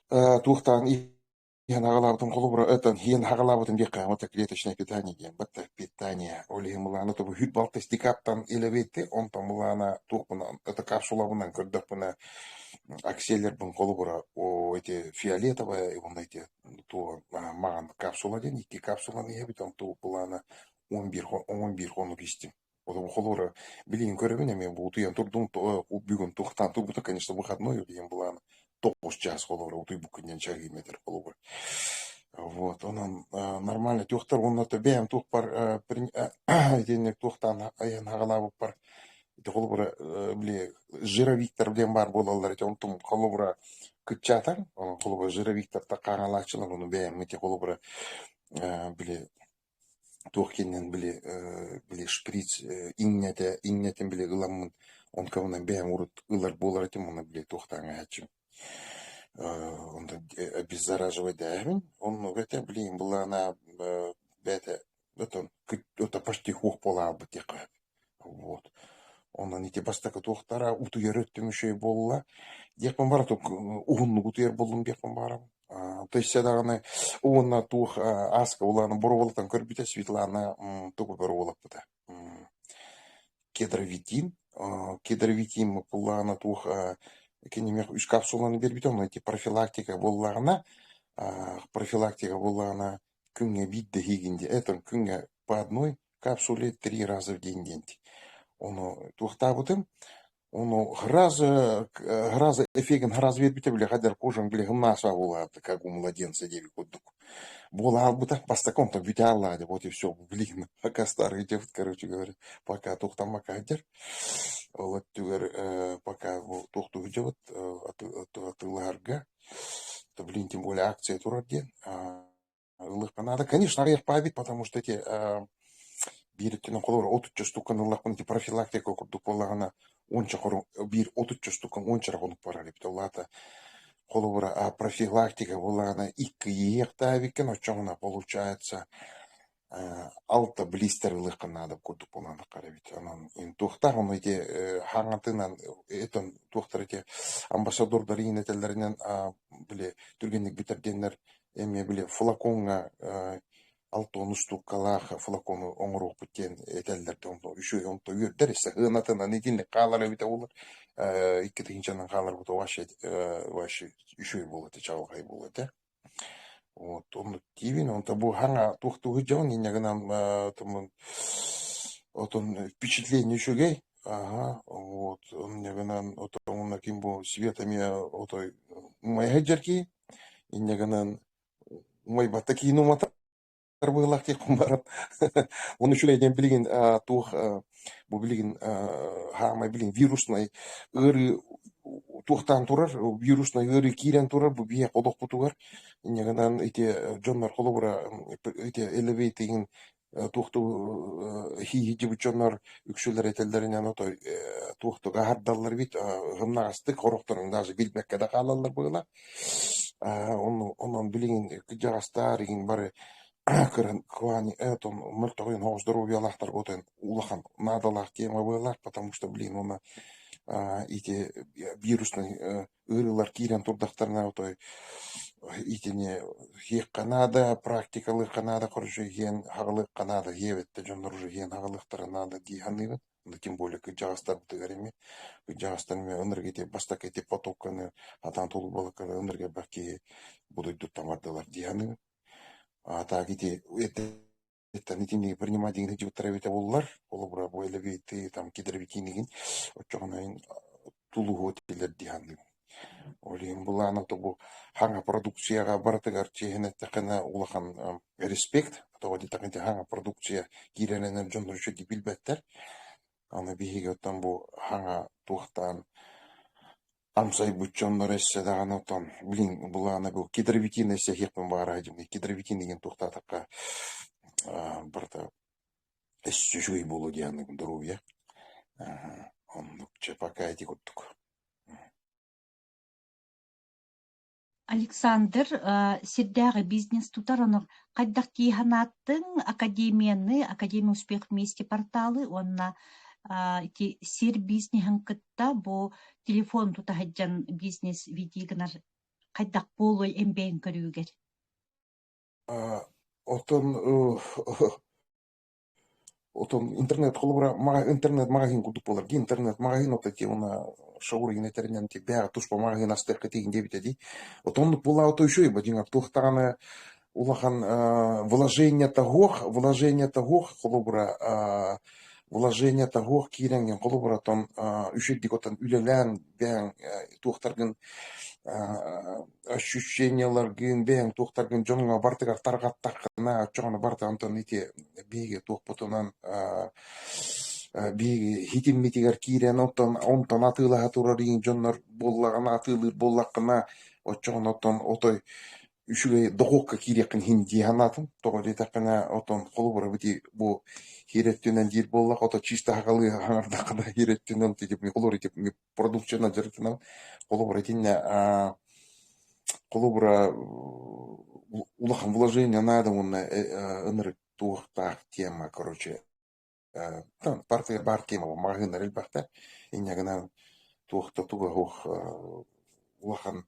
туохтаан иһэн аҕалаабытым холобура этан иһэн аҕалаабытым диэххэ вот клеточное питание диэн батта питание ол иһин былаана тобу хүт балта стикаптан илэбиэтти онтон былаана туохпунан это капсулабынан көрдөхпүнэ акселербин холобура о эти фиолетовая и вон эти туо маҕан капсула диэн икки капсуланы иһэбит онту былаана 11 хонук истим. Холобура, билигин көрөбүн эмиэ бу утуйан турдум, бүгүн туохтаан турбута, конечно, выходной диэн былаан 9 чаас холобура утуйбуккун диэн чарыйым этэр холобура. Вот, онон нормально туохтар уонна бэйэм туохпар итинник туохтаан айан хаҕалаабыппар ити холобура били жировиктар диэн баар буолаллар ити онтум холобура кыччаатар онон холобура жировиктарта хаҥалааччылар ону бэйэм ити холобура били туох диэнинэн били били шприц иҥнэтэ иҥнэтин били ыламмын онкабынан бэйэм урут ылар буолар этим уонна били туохтаан ааһааччым онтон обеззараживайдааһын оннук этэ блин былаана бэйэтэ отон это почти хуох буолаабыт диэххэ сөп вот онон ити бастакы туохтара утуйар өттүм үчүгэй буолла диэхпин баҕарар уһуннук утуйар буоллум диэхпин баҕарабын То есть даҕаны уонна туох ааска улаана боруобалатан көрбүтэ Светлана тугу боруобалаппыта кедровитин кедровитин пуллаана туох кинимиэх үс капсуланы биэрбитэ онно ити профилактика буоллаҕына профилактика буоллаҕына күҥҥэ биирдэ иһиигин диэ это күҥҥэ по одной капсуле три раза в день диэн ону туохтаабытым Ону сразу, сразу эффегин сразу биэрбитэ били хадэр кожаҥ били һымнааса буолаата как у младенца диэби курдук. Буолаалбыта бастакы онтон бүтэ аллаа деп вот и все блин пока старый дед короче говоря пока туохтаммакка сылдьар. Ол өттүгэр пока бу туохтуу сылдьабыт атыылаһарга блин тем более акция турар диэн Ыллыахха наада. Конечно, аҕыйахпаабит, потому что эти биир өттүнэн холобура отучча штуканы ыллахпына ити профилактика курдук буоллаҕына уонча хору биир отучча штукан уонча эрэ хонук барар эбит. Ол аата холобура профилактика буоллаҕына икки иһиэхтээбиккин оччоҕуна получается алта блистер ылыахха наада курдук буолан таххар эбит. Онон туохтаах ону ити хаҥатынан этон туохтар ити амбассадордар иин этэллэринэн били түргэнник бүтэр диэннэр эмиэ били флакоҥҥа 6 устууккалаах флакону оҥоруохпут диэн этэллэр да онно үчүгэй онто үөрдэр өссө сыанатынан итинник хаалар эбитэ буоллар 2 тыһыынчанан хааларбыт вообще вообще үчүгэй буолуо этэ чаҕылхай буолуо этэ вот оннук диибин онто бу хаҥа туохтуу сылдьабын инньэ гынан отон впечатление үчүгэй аха вот инньэ гынан отон ким бу Света эмиэ отой умайа сылдьар киһи Инньэ гынан умайбатта киин уматар быһыылаах диэхпин баран Уонна үчүгэй диэн билигин туох бу билигин хаамай билигин вируснай ыарыы туохтаан турар вируснай ыарыы киирэн турар бу биһиэхэ олохпутугар инньэ гынан ити дьоннор холобура ити элевейтигин туохтуу хииһидьибит дьоннор үксүлэр этэллэринэн отой туохтук аһардаллар эбит ымнаҕастык хорохторун даже билбэккэ да хаалаллар быһыылаах. Онон билигин кырдьаҕастар игин бары кыран кылаан отон мөлтөҕүн оҕус доруобуйалаахтар отон улахан наадалаах тема быалаах, потому что блин уонна ити вируснай ыарыылар киирэн турдахтарына отой итини иһиэххэ наада, практикалыахха наада, короче иһиэн аҕалыахха наада диэбиттэ дьоннор уже иһиэн аҕалыахтара наада дии саныыбын. Тем более кырдьаҕастарбытыгар эмиэ кырдьаҕастар эмиэ ынырык ити бастакы ити потокканы атаан тулуйбалыкканы ынырык элбэх киһи бу дойдуттан бардылар дии саныыбын. А так ити эрдэттэн итинниги принимать игин сылдьыбыттара эбитэ буоллар, холобура бу элэбиэти там кедровитинигин оччоҕуна тулуһуо этилэр дии саныыбын. Ол иһин былаана бу хаҥа продукцияҕа барытыгар чиэһин эттэххинэ улахан респект, тоҕо диэтэххинэ ити хаҥа продукция киирэринэн дьоннор үчүгэйдик билбэттэр. Аны биһиги оттон бу хаҥа туохтаан амсайбыт дьоннор өссө даҕаны оттон блин былаана бу кедровитин өссө иһиэхпин баҕарар этим. Кедровитин деген туохтаатахха барыта өссө үчүгэй буолуо диэн доруобуйа. Оннук чэ пока ити курдук. Александр сирдээҕи бизнес тутар ону хайдах дии санааттыҥ академияны Академия успех вместе порталы уонна ити сир бизнеһин кытта бу телефон тута сылдьан бизнес веди гынар хайдах буолуой эмбэйэн көрүүгэр? Оттон Отон интернет холобура интернет маҕаһыын курдук буолар дии. Интернет маҕаһыын ото ти уна шоуригин этэринэн ти бэҕэ туспа маҕаһыын астыахха тиийин диэбитэ дии. Отон оннук буолаабыта үчүгэй бо дьиҥэр туох даҕаны улахан вложение таһуох, вложение таһуох холобура вложение таһуох киирэҥҥин холобура отон үчүгэйдик отон үлэлээн бэйэҥ туохтаргын ощущениеларгын бэйэҥ туохтаргын дьоҥҥо барытыгар тарҕаттаххына оччоҕуна барыта онтон ити биһиги туохпутунан биһиги хитиммитигэр киирэн онтон онтон атыылаһа турар иҥ дьоннор буоллаҕына атыылыыр буоллаххына оччоҕуна оттон отой үчүгэй дохуокка киириэххин иһин дии санаатым. Тоҕо диэтэххинэ отон холобура ити бу хиэр өттүнэн диир буоллах ото чисто аһаҕалыы аҥардаххына хиэр өттүнэн холобура ити продукциянан дьарыктанабын. Холобура итиннэ холобура улахан вложение наада уонна ынырык туохтаах тема короче там партия баар тема маҕаһыыннар элбэхтэр инньэ гынан туох да туга суох улахан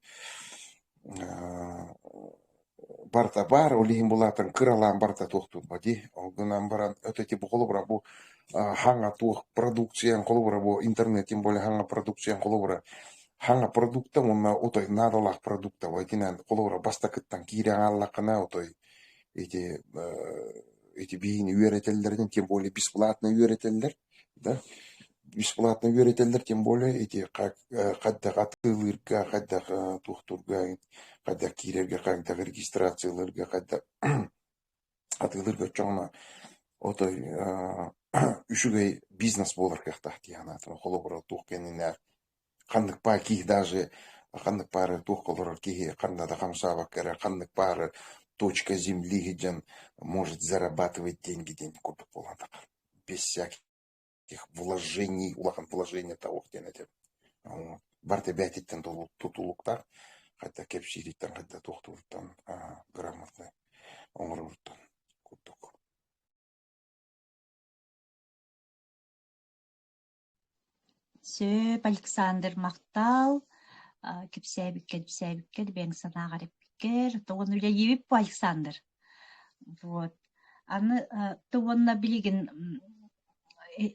барыта баар, ол иһин булаатан кыралаан барыта туохтуурба дии. Ол гынан баран это типа холобура бу хаҥа туох продукциян холобура бу интернет тем более хаҥа продукциян холобура хаҥа продукта уонна отой наадалаах продукта итинэн холобура бастакыттан киирэн хааллаххына отой ити ити биһини үөрэтэллэрин тем более бесплатно үөрэтэллэр да бесплатно үөрэтэллэр тем более ити хайдах атыылыырга хайдах туохтуурга хайдах киирэргэ хайдах регистрациялыырга хайдах атыылыырга оччоҕуна отой үчүгэй бизнес буолар кыахтаах дии санаатым холобура туох кэннинээх ханнык баар киһи даже ханнык баары туохха олорор киһи ханна да хамсаабакка эрэ ханнык баары точка земли сылдьан может зарабатывать деньги диэн курдук буолан таххар без всяких вложений улахан вложение того диэн этэ барыта бээтиттэн тутулуктаах хайда кэпсиириттэн хайда туохтууруттан грамотно оҥороруттан курдук. Сөп, Александр, махтал. Кэпсээбиккэр, кэпсээбиккэр, бэйэҥ санааҕар эппиккэр. Тоҕону үлэлиибит бу Александр. Вот. Аны то уонна билигин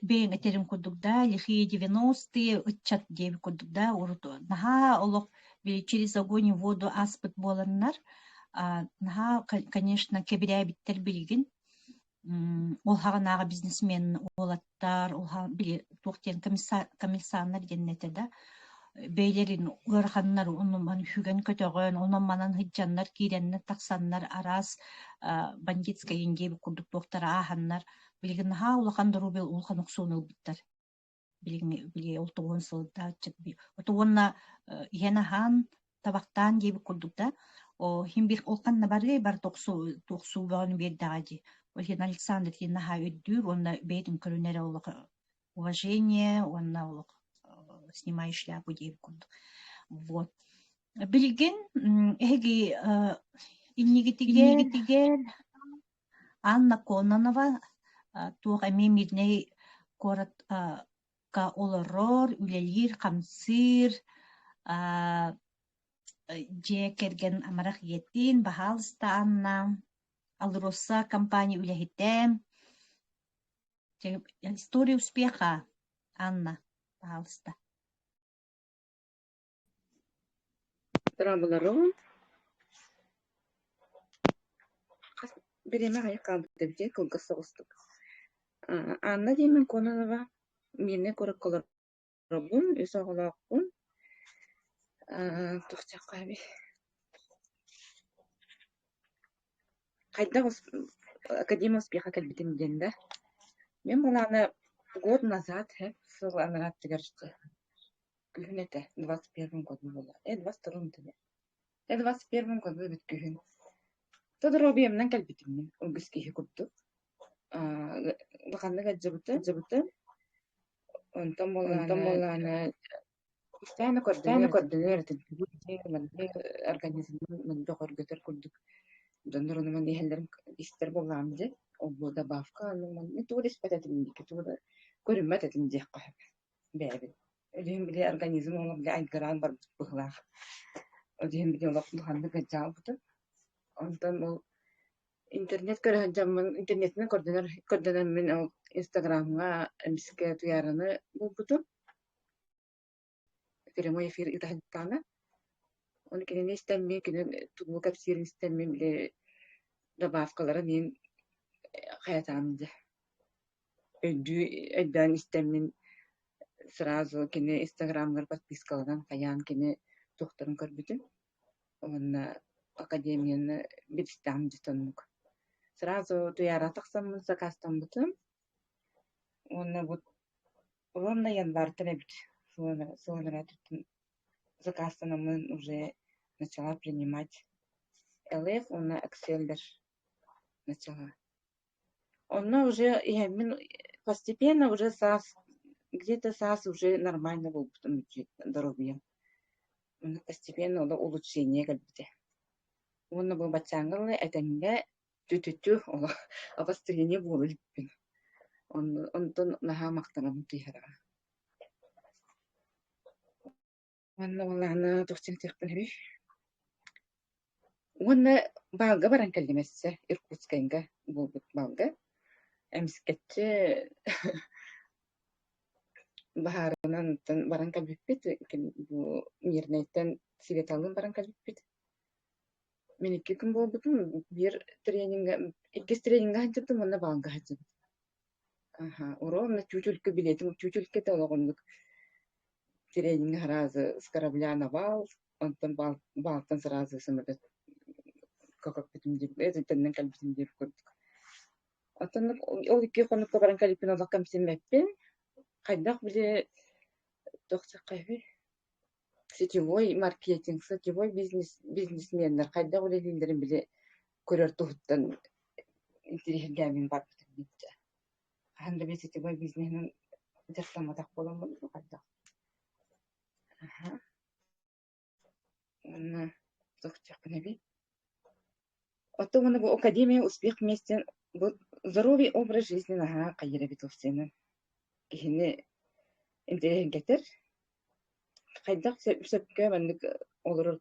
бэйэҥ этэрин курдук да, лихие 90-е ыччат диэбит курдук да, урут наһаа олох били через огонь и воду ааспыт буоланнар, наһаа, конечно, кэбирээбиттэр билигин. Ол хаҕынааҕы бизнесмен уолаттар, ол били туох диэн комиссарнар диэн этэ да, бэйэлэрин ыараханнар онон сүгэн көтөҕөн, онон-манан сылдьаннар, киирэннэр тахсаннар араас бандитскай диэбит курдук туохтара ааһаннар, билигин наһаа улахан доруобуйа улахан охсууну ылбыттар. Билиҥҥи били ол тоҕуон сылдааччыт уонна иһэн-аһаан табахтаан диэбит курдук да о иһин биир ол ханна барыай бар тохсуу бөҕөнү биэрдэҕэ дии. Ол иһин Александр итини наһаа өйдүүр уонна бэйэтин көрүнэрэ олох уважение уонна олох снимай шляпу диэбит курдук. Вот. Билигин эһиги иннигитигэр Иннигитигэр Анна Кононова туох эмиэ Мирнэй куоракка олорор, үлэлиир-хамсыыр, дьиэ кэргэн амарах ийэтин, баһаалыста Анна, АЛРОСА компания үлэһитэ. История успеха, Анна, пожалуйста. Дорооболорум. Хас бириэмэ аҕыйах хаалбыт эбит дии, кылгас соҕустук. Анна диэммин Кононова, Миирнэй куоракка олоробун, үс оҕолоохпун. Туох диэххэ эбий Хайдах Академия успеха кэлбитим диэн да. Мин былаана год назад сыл анараа өттүгэр күһүн этэ, 21 году буолла. 22 этэ. 21 году эбит күһүн. Тодоробиямнан кэлбитим мин, үгүс киһи курдук. Улаханнык алдьабытым. Онтон Онтон буоллаҕына буоллаҕына Постоянно постоянно көрдөнөр этим. көрдөнөр этим. Маннык организмын бөҕөргөтөр курдук дьоннор ону маны иһэллэрин истэр буоллаҕым дии. Ол-бу добавка ону маны тугу да испэт этим диэки, тугу да көрүммэт этим диэххэ сөп бэйэбин. Ол иһин били организм ону били айгыраан барбыт быһыылаах. Ол иһин били олох улаханнык ыалдьаабытым. Онтон ол интернет көрө сылдьаммын, интернетинэн көрдөнөр көрдөнөммүн ол Инстаграмҥа эмискэ Туйаараны булбутум. Прямой эфир ыыта Ону кинини истэммин, кини тугу кэпсиирин истэммин, били добавкаларын иһин хайатаан дьэ өйдүү өйдөөн истэммин сразу кини инстаграмыгар подпискаланан хайаан кини туохтарын көрбүтүм уонна академияны билистэҕим дьэ оннук. Сразу Туйаара тахсаммын сакаастаммытым уонна бу Ровно январьтан эбит сылын заказтанаммын уже начала принимать ЛФ уонна Экселлер начала. Онно уже иһэммин постепенно уже саас где-то саас уже нормально буолбутум доруобуйам. Онно постепенно олох улучшение кэлбитэ. Уонна бу баччааҥҥа дылы этэҥҥэ Тү-тү-тү олох обострение буола иликпин. Онтон наһаа махтанабын киһиэхэ. Уонна буоллаҕына туох диэн этиэхпин эбий? Уонна баалга баран кэллим өссө Иркутскайга буолбут баалга. Эмискэччи баһаарынан баран кэлбиппит, бу Мирнэйтэн Светалыын баран кэлбиппит. Мин икки күн буолбутум, биир тренингэ, иккис тренингэ сылдьыбытым уонна баалга сылдьыбытым. Аха, ровно чүүчүлкэ билиэтим чүүчүлкэтэ олох оннук тренингэ сразу с корабля на бал, онтон бал балтан сразу самолет көкөппүтүм диир, төннөн кэлбитим диир курдук. Оттон ол икки хонукка баран кэлбиппин олох кэмсиммэппин. Хайдах били туох диэххэ Сетевой маркетинг, сетевой бизнес бизнесменнэр хайдах үлэлииллэрин били көрөр туһуттан интэриэһиргээммин барбытым биирдэ. Хаһан да били сетевой бизнеһинэн дьарыктамматах буоламмын хайдах. Аһа. Уонна туох диэхпин эбий? Оттон уонна бу Академия успех вместе бу здоровый образ жизни наһаа хайыыр эбит уопсайынан. Киһини интэриэһиргэтэр. Хайдах сөпкө маннык олорор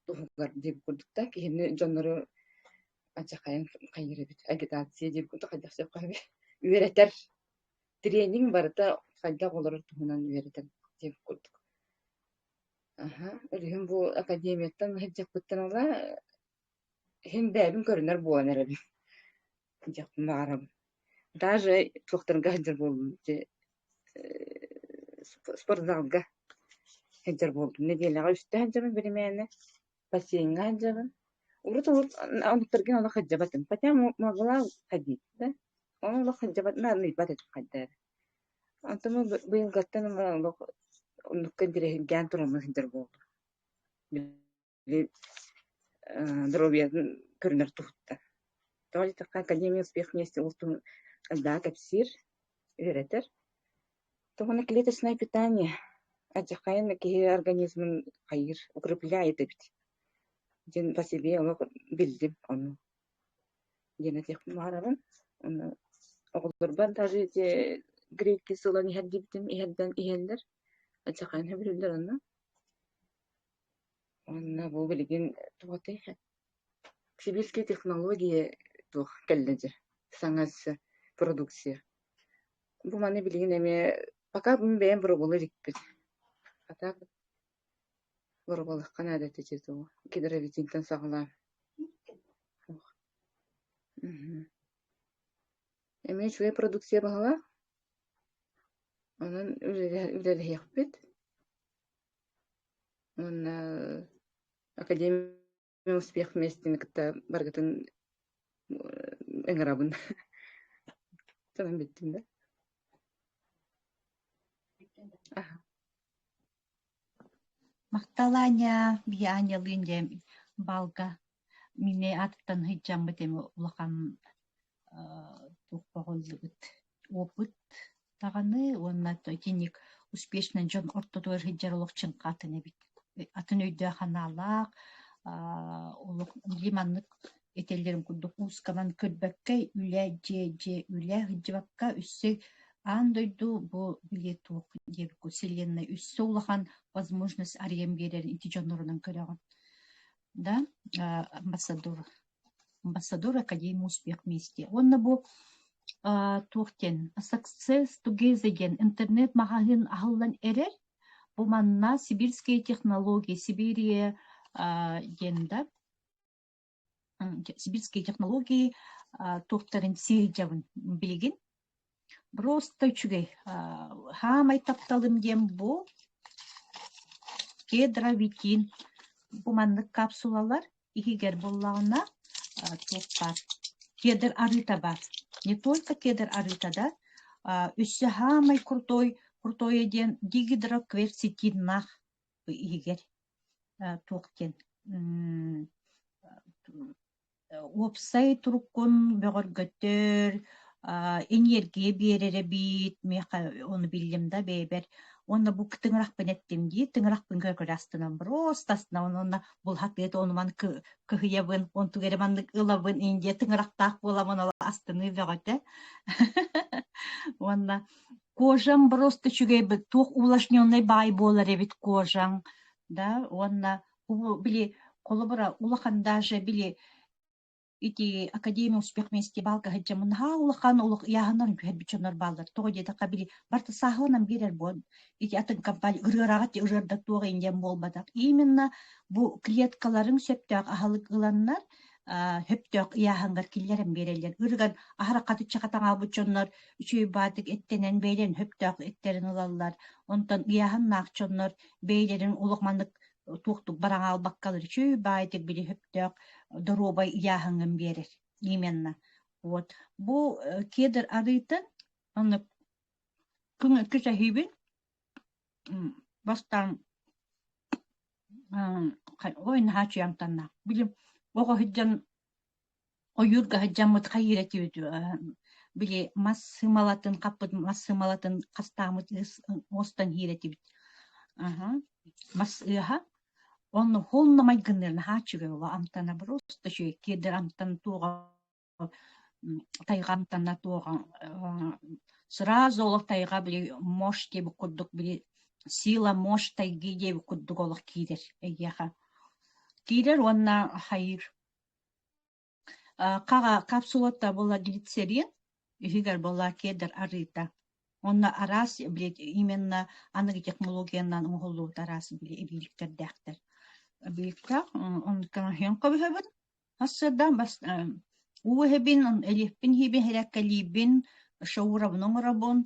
туһугар диэбит курдук да киһини дьоннору алдьархайын хайыыр эбит агитация диэбит курдук хайдах сөпкө үөрэтэр тренинг барыта хайдах олорор туһунан үөрэтэр диэбит курдук. Аһа, өрүһүм бу академияттан сылдьыахпыттан ыла иһин бэйэбин көрүнэр буолан эрэбин диэхпин баҕарабын. Даже туохтарга сылдьар буоллум ити спортзалга сылдьар буолтум. Нэдиэлэҕэ үстэ сылдьабын биримээнэ, бассейҥҥа сылдьабын. Урут-урут оннуктарга олох сылдьыбатым. Хотя могла ходить да, ону олох сылдьыбат, наадыйбат этим хайда эрэ. Онтон быйылгаттан ыла олох оннукка интэриэһиргээн тураммын сылдьар буоллум. Били доруобуйатын көрүнэр туһуттан. Тоҕо диэтэххэ Академия успех вместе ол туһун элбэҕи кэпсиир, үөрэтэр. Тоҕо клеточное питание. Алдьархайын киһи организмын хайыыр, укрепляет эбит диэн по себе олох биллим ону диэн этиэхпин баҕарабын. Ону оҕолорбор даже ити грекки сылан иһэрдибитим иһэрдэн иһэллэр, алдьархайын сөбүлүүллэр онно. Уонна бу билигин туох Сибирские технологии туох кэллэ дьэ, саҥа өссө продукция. Бу маны билигин эмиэ пока мин бэйэм боруобалыы иликпин. А так боруобалыахха наада этэ дьэ тугу кедровитинтэн саҕалаан. Мгм. Эмиэ үчүгэй продукция баһылаах. Онон үлэлэһиэхпит. Уонна Академия успех вместе кытта барыгытын ыҥырабын. Санаан бүттүм да? Махтал Аня, биһи Анялыын дьэ балга мине аатыттан сылдьаммыт эми улахан туох ыллыбыт опыт даҕаны уонна итинник успешный дьон ортотугар сылдьар олох чыҥха атын эбит. Атын өйдөөх-санаалаах, олох били маннык этэллэрин курдук уусканан көрбөккө үлэ, дьиэ, дьиэ, үлэ сылдьыбакка өссө аан дойду бу били туох диэбиккэ вселенная өссө улахан возможность арыйан биэрэрин ити дьоннорунан көрөҕүн. Да, амбассадор Амбассадор Академии успех вместе. Уонна бу туох диэн Success Together диэн интернет-маҕаһыын аһыллан эрэр. Бу манна сибирские технологии, Сибирия диэн да сибирские технологии туохтарын сиэйдьэбин билигин. Просто үчүгэй. Хаамай тапталым диэн бу кедровитин. Бу маннык капсулалар иһигэр буоллаҕына туох баар кедр арыыта баар. Не только кедр арыыта да, өссө хаамай крутой крутое диэн дигидрокверцетиннаах иһигэр туох диэн Уопсай туруккун бөҕөргөтөр, энергия биэрэр эбит, миэхэ ону биллим да бэйэбэр. Уонна бу тыҥырахпын эттим дии, тыҥырахпын көрө-көрө астынан просто астынабын уонна булһатыат ону-маны кыһыйабын, онтугу эрэ маннык ылабын индия тыҥырахтаах буоламын ол астыныы бөҕөтө. Уонна кожам просто үчүгэй туох увлажненный баай буолар эбит кожаҥ да уонна били холобура улахан даже били ити Академия успех вместе балка сылдьаммын наһаа улахан олох ыйааһыннарын түһэрбит дьоннор бааллар. Тоҕо диэтэххэ били барыта сааһыланан биэрэр буон. Ити атын компания ырыараҕа ырыарда туох индиан буолбатах. Именно бу клеткаларыҥ сөптөөх аһылык ыланнар сөптөөх ыйааһыҥҥар киллэрэн биэрэллэр. Ырыган аһара хатычча хатаҥаабыт дьоннор үчүгэй баатык эттэнэн бэйэлэрин сөптөөх эттэрин ылаллар. Онтон ыйааһыннаах дьоннор бэйэлэрин олох маннык туохтук бараҥаалбаккалар үчүгэй баайдык били сөптөөх доруобай ыйааһыҥҥын биэрэр именно. Вот. Бу кедр арыытын онно күтэһиибин бастаан ой наһаа үчүгэй амтаннаах. Били оҕо сылдьан Ойуурга сылдьаммыт хайыыр этибит били мас сымалатын хаппыт мас сымалатын хастааммыт ыыс оҥостон иһиир этибит. Аһа мас ыаһа. Онно холно майгынныыр наһаа үчүгэй оҕо амтана просто үчүгэй кедр амтан туоҕа тайҕа амтана туоҕа сразу олох тайҕа били мощь диэбит курдук били сила мощь тайги диэбит курдук олох киирэр эйиэхэ. Киирэр уонна хайыыр Хаҕа капсулата буолла глицерин, үһүгэр буолла кедр арыыта. Онно араас блядь, именно аныгы технологиянан оҥоһуллубут араас били эбииликтэрдээхтэр. Эбииликтээх онтон көбүһэбин сарсыарда бас уу иһэбин, элиэппин иһиибин, эрэккэлиибин, шаурабын оҥоробун,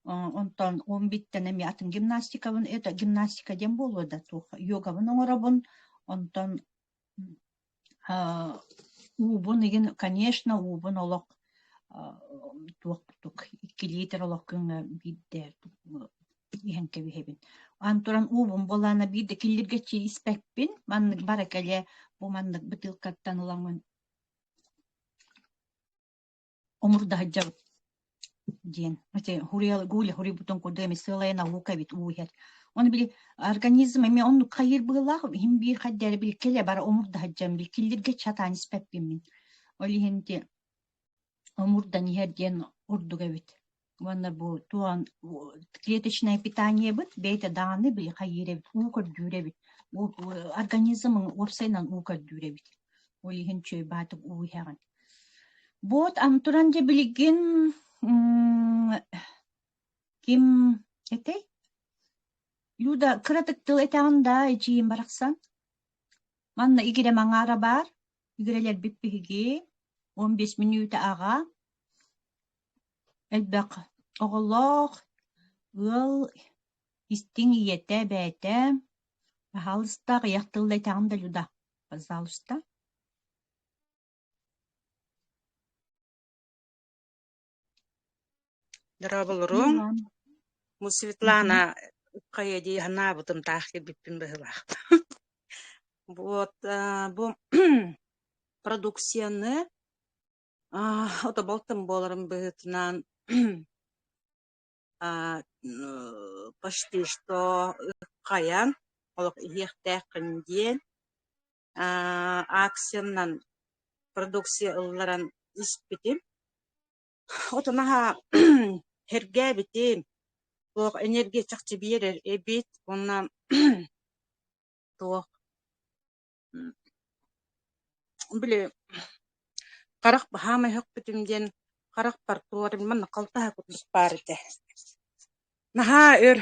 онтон уон биттэн эмиэ атын гимнастикабын, это гимнастика диэн буолуо да туох йогабын оҥоробун, онтон Уубун игин, конечно, уубун олох туох курдук 2 литр олох күҥҥэ биирдэ иһэн кэбиһэбин. Аны туран уубун буоллаҕына биирдэ киллиргэччи испэппин, маннык бара кэлэ бу маннык бытыылкаттан ыламмын омурда сылдьабын. диэн. Ити хуруйал Гуля хуруйбутун курдук эмиэ сыалайа наука эбит уу иһэр. Ону били организм эмиэ оннук хайыыр быһыылаах иһин биир хайдары били кэлэ бара омурда сылдьан били киллиргэ чатаан испэппин мин. Ол иһин ити омурдан иһэр диэн ордук эбит. Уонна бу туон клеточное питаниебыт бэйэтэ даҕаны били хайыыр эбит, уу көрдүүр эбит. Организм уопсайынан уу көрдүүр эбит. Ол иһин үчүгэй баатык уу иһэҕин. Вот антуран дьэ билигин ким этэй? Люда кыратык тыл этэҕин да эдьиийим барахсан. Манна игирэм аҥаара баар. Игирэлэрбит биһиги 15 мүнүүтэ аҕа элбэх оҕолоох ыал истиҥ ийэтэ эбээтэ пожалуйста аҕыйах тылла этэҕин да Люда пожалуйста Дорооболоруҥ. Бу Светлана хайа дии санаабытым таах кэлбиппин быһыылаах. Вот бу продукцияны отоболтон буоларын быһыытынан почти что хайан олох иһиэхтээххин диэн акциянан продукция ылларан испитим. Отон аһа сэргээбитим, туох энергия чахчы биэрэр эбит уонна туох били харах хаамай өһөхпүтүм диэн харахпар туора манна халтаһа курдук баар этэ. Наһаа өр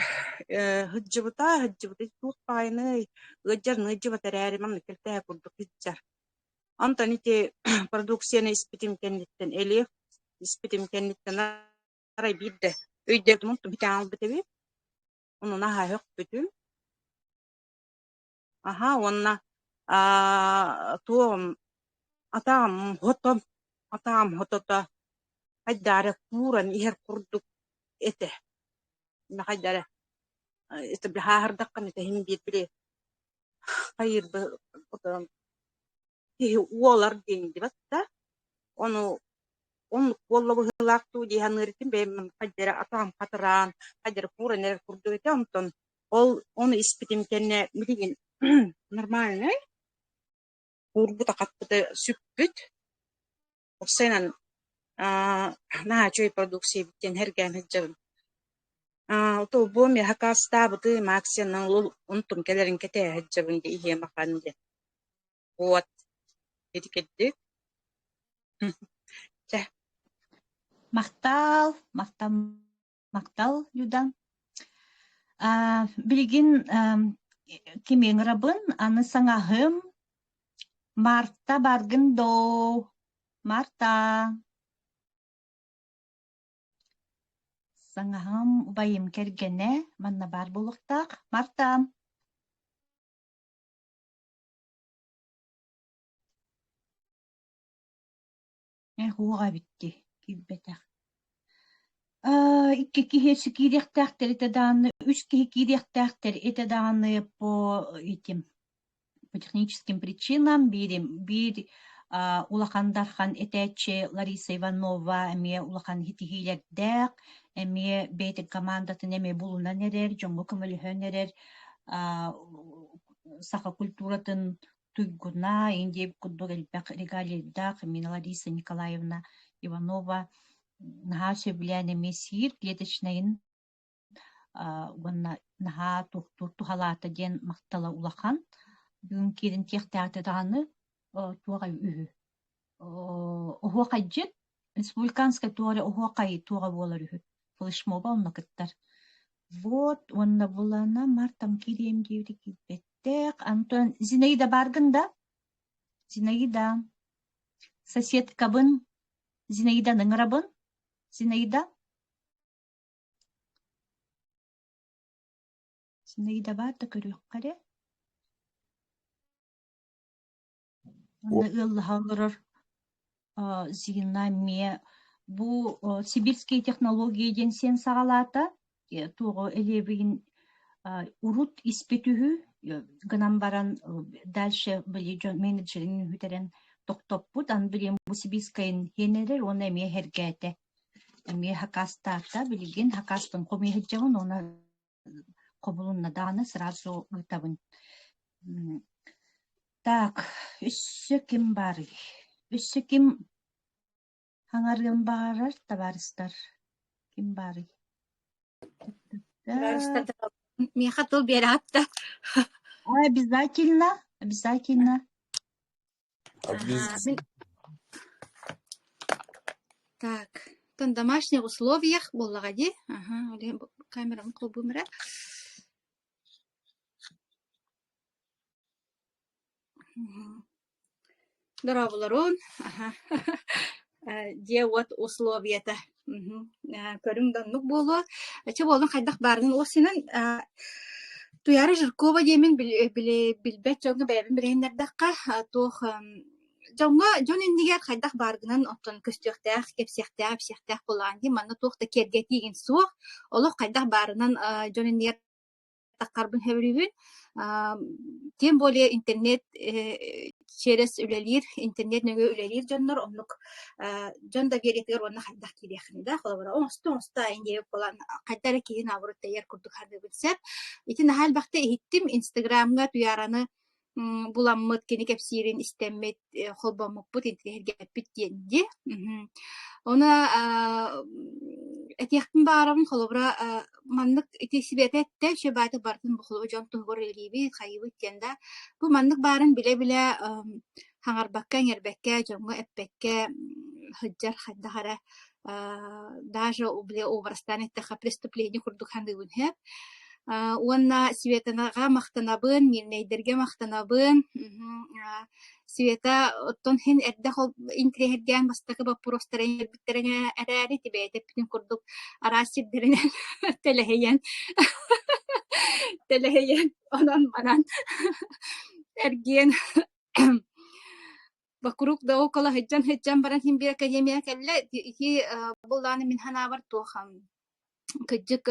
сылдьыбыта, сылдьыбыта туох баҕайыный, ыалдьарын ыалдьыбат эрээри манна кэлтэһэ курдук сылдьар. Онтон ити продукцияны испитим кэнниттэн Элиэв испитим кэнниттэн арай биирдэ өйдөөтүм онтум итэн аалбыт эбит. Ону наһаа өһөхпүтүм. Аһа уонна аа туоҕум атаҕым хотом атаҕым хотото хайдаары кууран иһэр курдук этэ. Хайдары хааһырдаххына иһин биир били хайыырбы киһи уолар диэн диэбэт да ону оннук буолла быһыылаах дуу дии саныыр этим бэйэм хайдары атаҕым хатыраан хайдары кууран эрэр курдук этэ онтон ол ону испитим кэннэ билигин нормальнай куурбута хаппыта сүппүт Уопсайынан наһаа үчүгэй продукция эбит диэн сэргээн сылдьабын. Бу эмиэ сакаастаабытым акциянан ол онтум кэлэрин кэтэһэ сылдьабын дии иһиэм ахан диэн. Вот ити кирдик. Чэ. Махтал, махтал, махтал, Люда. Билигин кими ыҥырабын, аны саҥаһым Марта баргын доо, Марта. Саҥаһым убайым кэргэнэ манна баар буолуохтаах. Марта. Э, уоҕа эбит дии, киирбэтэх. Икки киһи өссө киириэхтээхтэр этэ даҕаны, үс киһи киириэхтээхтэр этэ даҕаны по этим по техническим причинам биирим биир улахан дархан этээччи Лариса Иванова эмиэ улахан ситиһиилэрдээх, эмиэ бэйэтин командатын эмиэ булунан эрэр, дьоҥҥо көмөлөһөн эрэр, саха культуратын туйгуна, Индия курдук элбэх регалийдаах именно Лариса Николаевна Иванова наһаа сөбүлээн эмиэ сиир клеточнайын уонна наһаа туохтуур туһалаата диэн махтала улахан. Бүгүн киирэн тиэхтээҕитэ даҕаны туох үһү оһуохайдьыт республиканскай туох эрэ оһуохай туоҕа буолар үһү флешмоба онно кыттар. Вот уонна булана мартам киириэм диэбитэ киирбэтэх. Антон Зинаида бааргын да? Зинаида соседкабын Зинаиданы ыҥырабын. Зинаида Зинаида баар да көрүөххэ эрэ. Уонна ыаллаһа олорор Зина эмиэ бу сибирские технологии диэн сиэн саҕалаата. Туоҕу элиэбигин урут испит үһү гынан баран дальше били дьон менеджерин үһүтэрэн тохтоппут. Аны билигин бу сибирскайын иһэн эрэр уонна эмиэ сэргээтэ. Эмиэ хакастаата, билигин хакаспын хомуйа сылдьабын уонна хобулунна даҕаны сразу ыытабын. Так, өссө ким баарый? Өссө ким хаҥарыан баҕарар табаарыстар? Ким баарый? Табаарыстар, миэхэ тыл биэрэҕит да? Обязательно, обязательно. Мин Так, оттон домашних условиях буоллаҕа дии. Аһа, ол иһин камерам холбуум эрэ. Дорооболорун. Аһа. Дьиэ-уот условията. Көрүҥ да оннук буолуо. Чэ буоллун хайдах баарынан уос-синан Туйаара Жиркова диэмин билбэт дьоҥҥо бэйэбин билиһиннэрдэххэ, туох дьоҥҥо дьон иннигэр хайдах бааргынан оттон көстүөхтээх, кэпсиэхтээх, ипсиэхтээх буоллаҕын дии. Манна туох да киэргэтиигин суох. Олох хайдах баарынан дьон иннигэр таххарбын сөбүлүүбүн. Тем более интернет через үлэлиир, интернет нөҥүө үлэлиир дьоннор оннук дьон довериетыгар уонна хайдах киириэххиний да холобура оҥосто оҥосто айан диэбит буолан хайда эрэ киһи наоборот тэйэр курдук саныыбын сөп. Ити наһаа элбэхтэ иһиттим Инстаграмҥа Туйаараны буламмыт, кини кэпсиирин истэммит, холбоммуппут, интириэһиргэппит диэн дии. Ону этиэхпин баҕарабын, холобура, маннык ити Света эттэ, үчүгэй баайдык барытын бу дьон туһугар үлэлиибит, хайыыбыт диэн да. Бу маннык баарын билэ-билэ хаҥарбакка-иҥэрбэккэ, дьоҥҥо эппэккэ сылдьар хайдах эрэ даже били образтаан эттэххэ преступление курдук саныыбын сөп. Уонна Светанаҕа махтанабын, Мирнэйдэргэ махтанабын. Света оттон син эрдэ интириэһиргээн бастакы боппуруостары иҥэрбиттэрэ эрээри ити бэйэтэ эппитин курдук араас сирдэринэн тэлэһийэн тэлэһийэн онон-манан эргиэн Вокруг да около сылдьан-сылдьан баран син биир академия кэллэ. Ити былааны мин санаабар туох кырдьык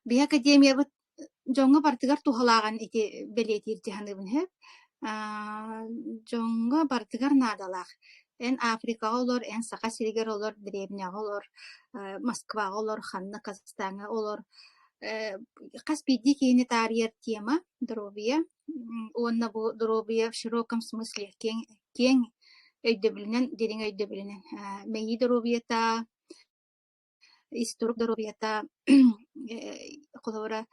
биһи академиябыт дьоҥҥо барытыгар туһалааҕын ити бэлиэтиир дии саныыбын сөп. Дьоҥҥо барытыгар наадалаах. Эн Африкаҕа олор, эн Саха сиригэр олор, дэриэбинэҕэ олор, Москваҕа олор, ханна Казахстаҥҥа олор. Хас биирдии киһини таарыйар тема доруобуйа уонна бу доруобуйа в широком смысле киэҥ киэҥ өйдөбүлүнэн, дириҥ өйдөбүлүнэн мэйии доруобуйата, ис турук доруобуйата холобура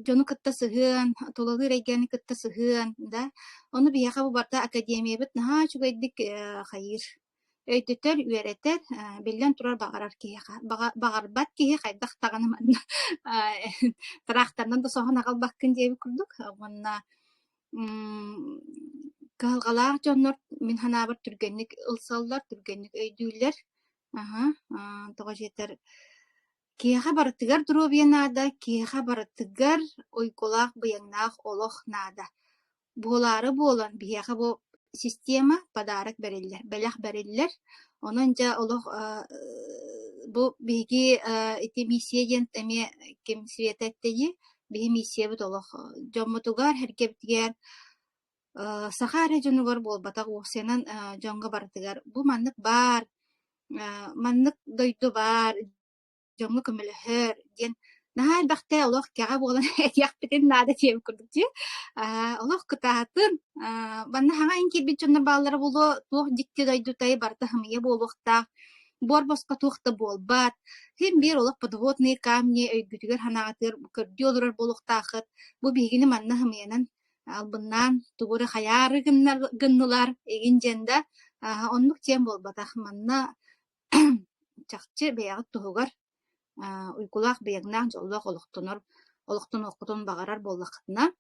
дьону кытта сыһыан, тулалыыр эйгэни кытта сыһыан да ону биһиэхэ бу барыта академиябыт наһаа үчүгэйдик хайыыр өйдөтөр, үөрэтэр, биллэн турар баҕарар киһиэхэ баҕарбат киһи хайдах даҕаны манна тыраахтарынан да соһон аҕалбаккын диэбит курдук уонна кыһалҕалаах дьоннор мин санаабар түргэнник ылсаллар, түргэнник өйдүүллэр. Аһа, тоҕо диэтэр киһиэхэ барытыгар доруобуйа наада, киһиэхэ барытыгар уйгулаах, быйаҥнаах олох наада. Буолаары буолан, биһиэхэ бу система подарок бэриллэр, бэлэх бэриллэр. Онон дьэ олох бу биһиги ити миссия диэн эмиэ ким Света эттэ дии, биһи миссиябыт олох дьоммутугар, сэргэбитигэр саха эрэ дьонугар буолбатах, уопсайынан дьоҥҥо барытыгар бу маннык баар, маннык дойду баар дьоҥҥо көмөлөһөр диэн наһаа элбэхтэ олох кэҕэ буолан этиэхпитин наада диэбит курдук дии. Олох кытаатын манна хаҥа ин киирбит дьоннор бааллара буолуо туох дьикти дойдутай барыта хымыйа буолуохтаах буор босхо туох да буолбат син биир олох подводные камни өйгүтүгэр санааҕытыгар көрдүү олорор буолуохтааххыт бу биһигини манна хымыйанан албыннаан тугу эрэ хайаары гыннылар игин диэн да оннук диэн буолбатах манна Чахчы бэйэҕит туһугар уйгулаах, быйаҥнаах, дьоллоох олохтонор олохтонуоххутун баҕарар буоллаххытына,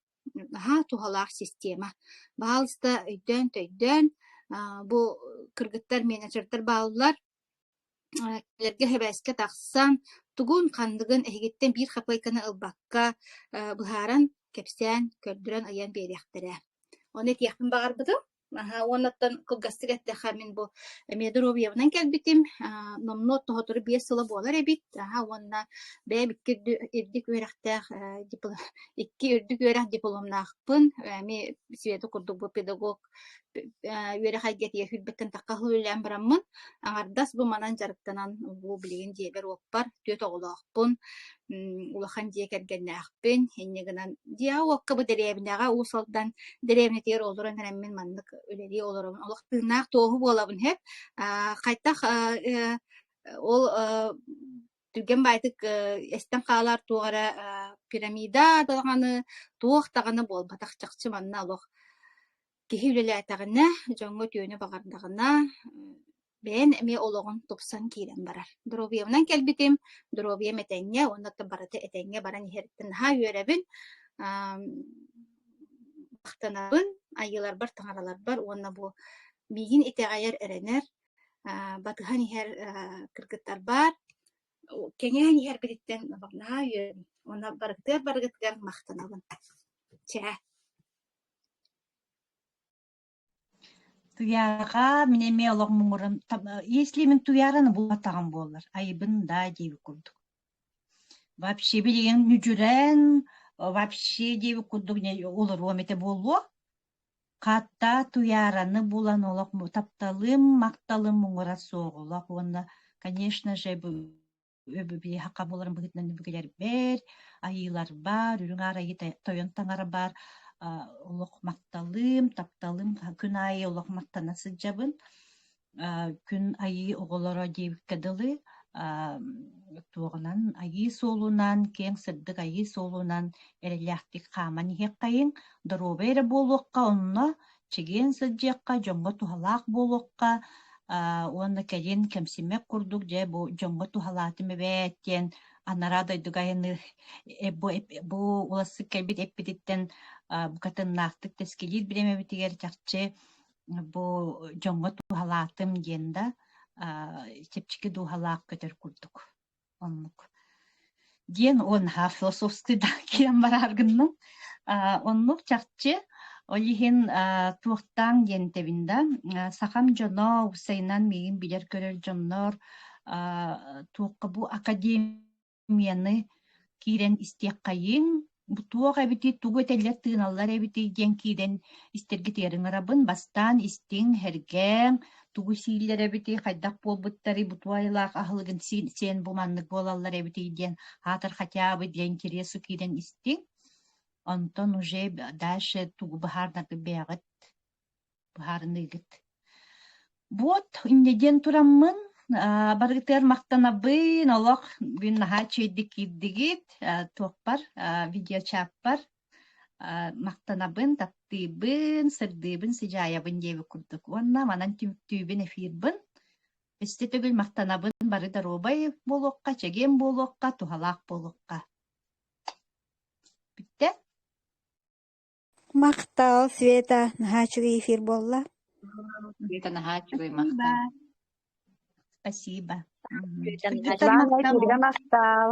наһаа туһалаах система. Баһаалыста өйдөөн-төйдөөн, бу кыргыттар, менеджердэр бааллар, кинилэргэ сибээскэ тахсан, тугун-ханныгын эһигиттэн биир хапыайканы ылбакка быһааран, кэпсээн, көрдөрөн, ыйан биэриэхтэрэ. Ону этиэхпин баҕарбытым. Аһа, уоннаттан кылгастык эттэххэ, мин бу эмиэ доруобуйабынан кэлбитим. Номнуо тоһотору 5 сыла буолар эбит. Аһа, уонна бэйэм икки үрдүк үөрэхтээх икки үрдүк үөрэх дипломнаахпын. Эмиэ Света курдук бу педагог үөрэх эйгэтигэр сүүрбэттэн тахха сыл үлэлээн бараммын, аҥардас бу манан дьарыктанан бу билигин дьиэбэр-уоппар түөрт оҕолоохпун, улахан дьиэ кэргэннээхпин. Инньэ гынан дьиэҕэ-уокка бу дэриэбинэҕэ Уус Алдан дэриэбинэтигэр олорон эрэммин маннык үлэлии олоробун. Олох тыыннаах туоһу буолабын һэп. Хайдах ол түргэн баайтык эстэн хаалар туох эрэ пирамида даҕаны туох даҕаны буолбатах чахчы манна олох киһи үлэлээтэҕинэ, дьоҥҥо үтүөнү баҕардаҕына, бэйэн эмиэ олоҕун тупсан киирэн барар. Доруобуйабынан кэлбитим, доруобуйам этэҥҥэ уонна барыта этэҥҥэ баран иһэриттэн наһаа үөрэбин, махтанабын айыыларбар, таҥараларбар уонна бу миигин итэҕэйэр, эрэнэр, батыһан иһэр кыргыттарбар кэҥээн иһэрбититтэн наһаа үөрэбин уонна барытыгар барыгытыгар махтанабын. Чээ. Туйааҕа мин эмиэ олох муҥурун если мин Туйаараны булбатаҕым буоллар, айыбын да диэбит курдук. Вообще билигин нүдьүрэн, вообще диэбит курдук олоруом этэ буолуо. Хата Туйаараны булан олох тапталым, махталым муҥура суох олох уонна, конечно же, Өбүгэ буоларын быһыытынан өбүгэлэрбэр, айыыларбар, үрүҥ аар айыы тойон таҥарабар олох махталым, тапталым күн аайы олох махтана сылдьабын. Күн айыы оҕолоро диэбиккэ дылы туоҕунан айыы суолунан, киэҥ сырдык айыы суолунан эрэллээхтик хааман иһиэххэйиҥ, доруобай эрэ буолуохха онно чэгиэн сылдьыахха, дьоҥҥо туһалаах буолуохха уонна кэлин кэмсиммэт курдук дьэ бу дьоҥҥо туһалаатым эбээт диэн анараа дойдуга айанныыр бу бу улассык кэлбит эппититтэн букатыннаахтык тэскилиир бириэмэбитигэр чахчы бу дьоҥҥо туһалаатым диэн да чэпчэки дууһалаах көтөр курдук. Оннук. Диэн уонна философский да киирэн бараар гынным. Оннук чахчы ол иһин туохтаан диэн этэбин да, сахам дьоно уопсайынан миигин билэр-көрөр дьоннор туохха бу академияны киирэн истиэххэйиҥ, Бу туох эбитий, тугу этэллэр-тыыналлар эбитий диэн киирэн истэргитигэр ыҥырабын. Бастаан истиҥ, сэргээҥ, тугу сииллэр эбитий, хайдах буолбуттарый, бу туойлаах аһылыгын сиэн бу маннык буолаллар эбитий диэн аатар хотя бы для интересу киирэн истиҥ. Онтон уже дальше тугу быһаардаргыт бэйэҕит быһаарыныыгыт. Вот, инньэ диэн тураммын, барыгытыгар махтанабын, олох бүгүн наһаа үчүгэйдик киирдигит, туохпар, видеочаппар махтанабын, таптыыбын, сырдыыбын, сыдьаайабын диэбит курдук. Уонна манан түмүктүүбүн эфирбын. Өссө төгүл махтанабын бары доруобай буолуохха, чэгиэн буолуохха, туһалаах буолуохха. Бүттэ? Махтал, Света, наһаа үчүгэй эфир буолла. Света наһаа үчүгэй махтал. Спасибо. Светлана, эфиргэ махтал.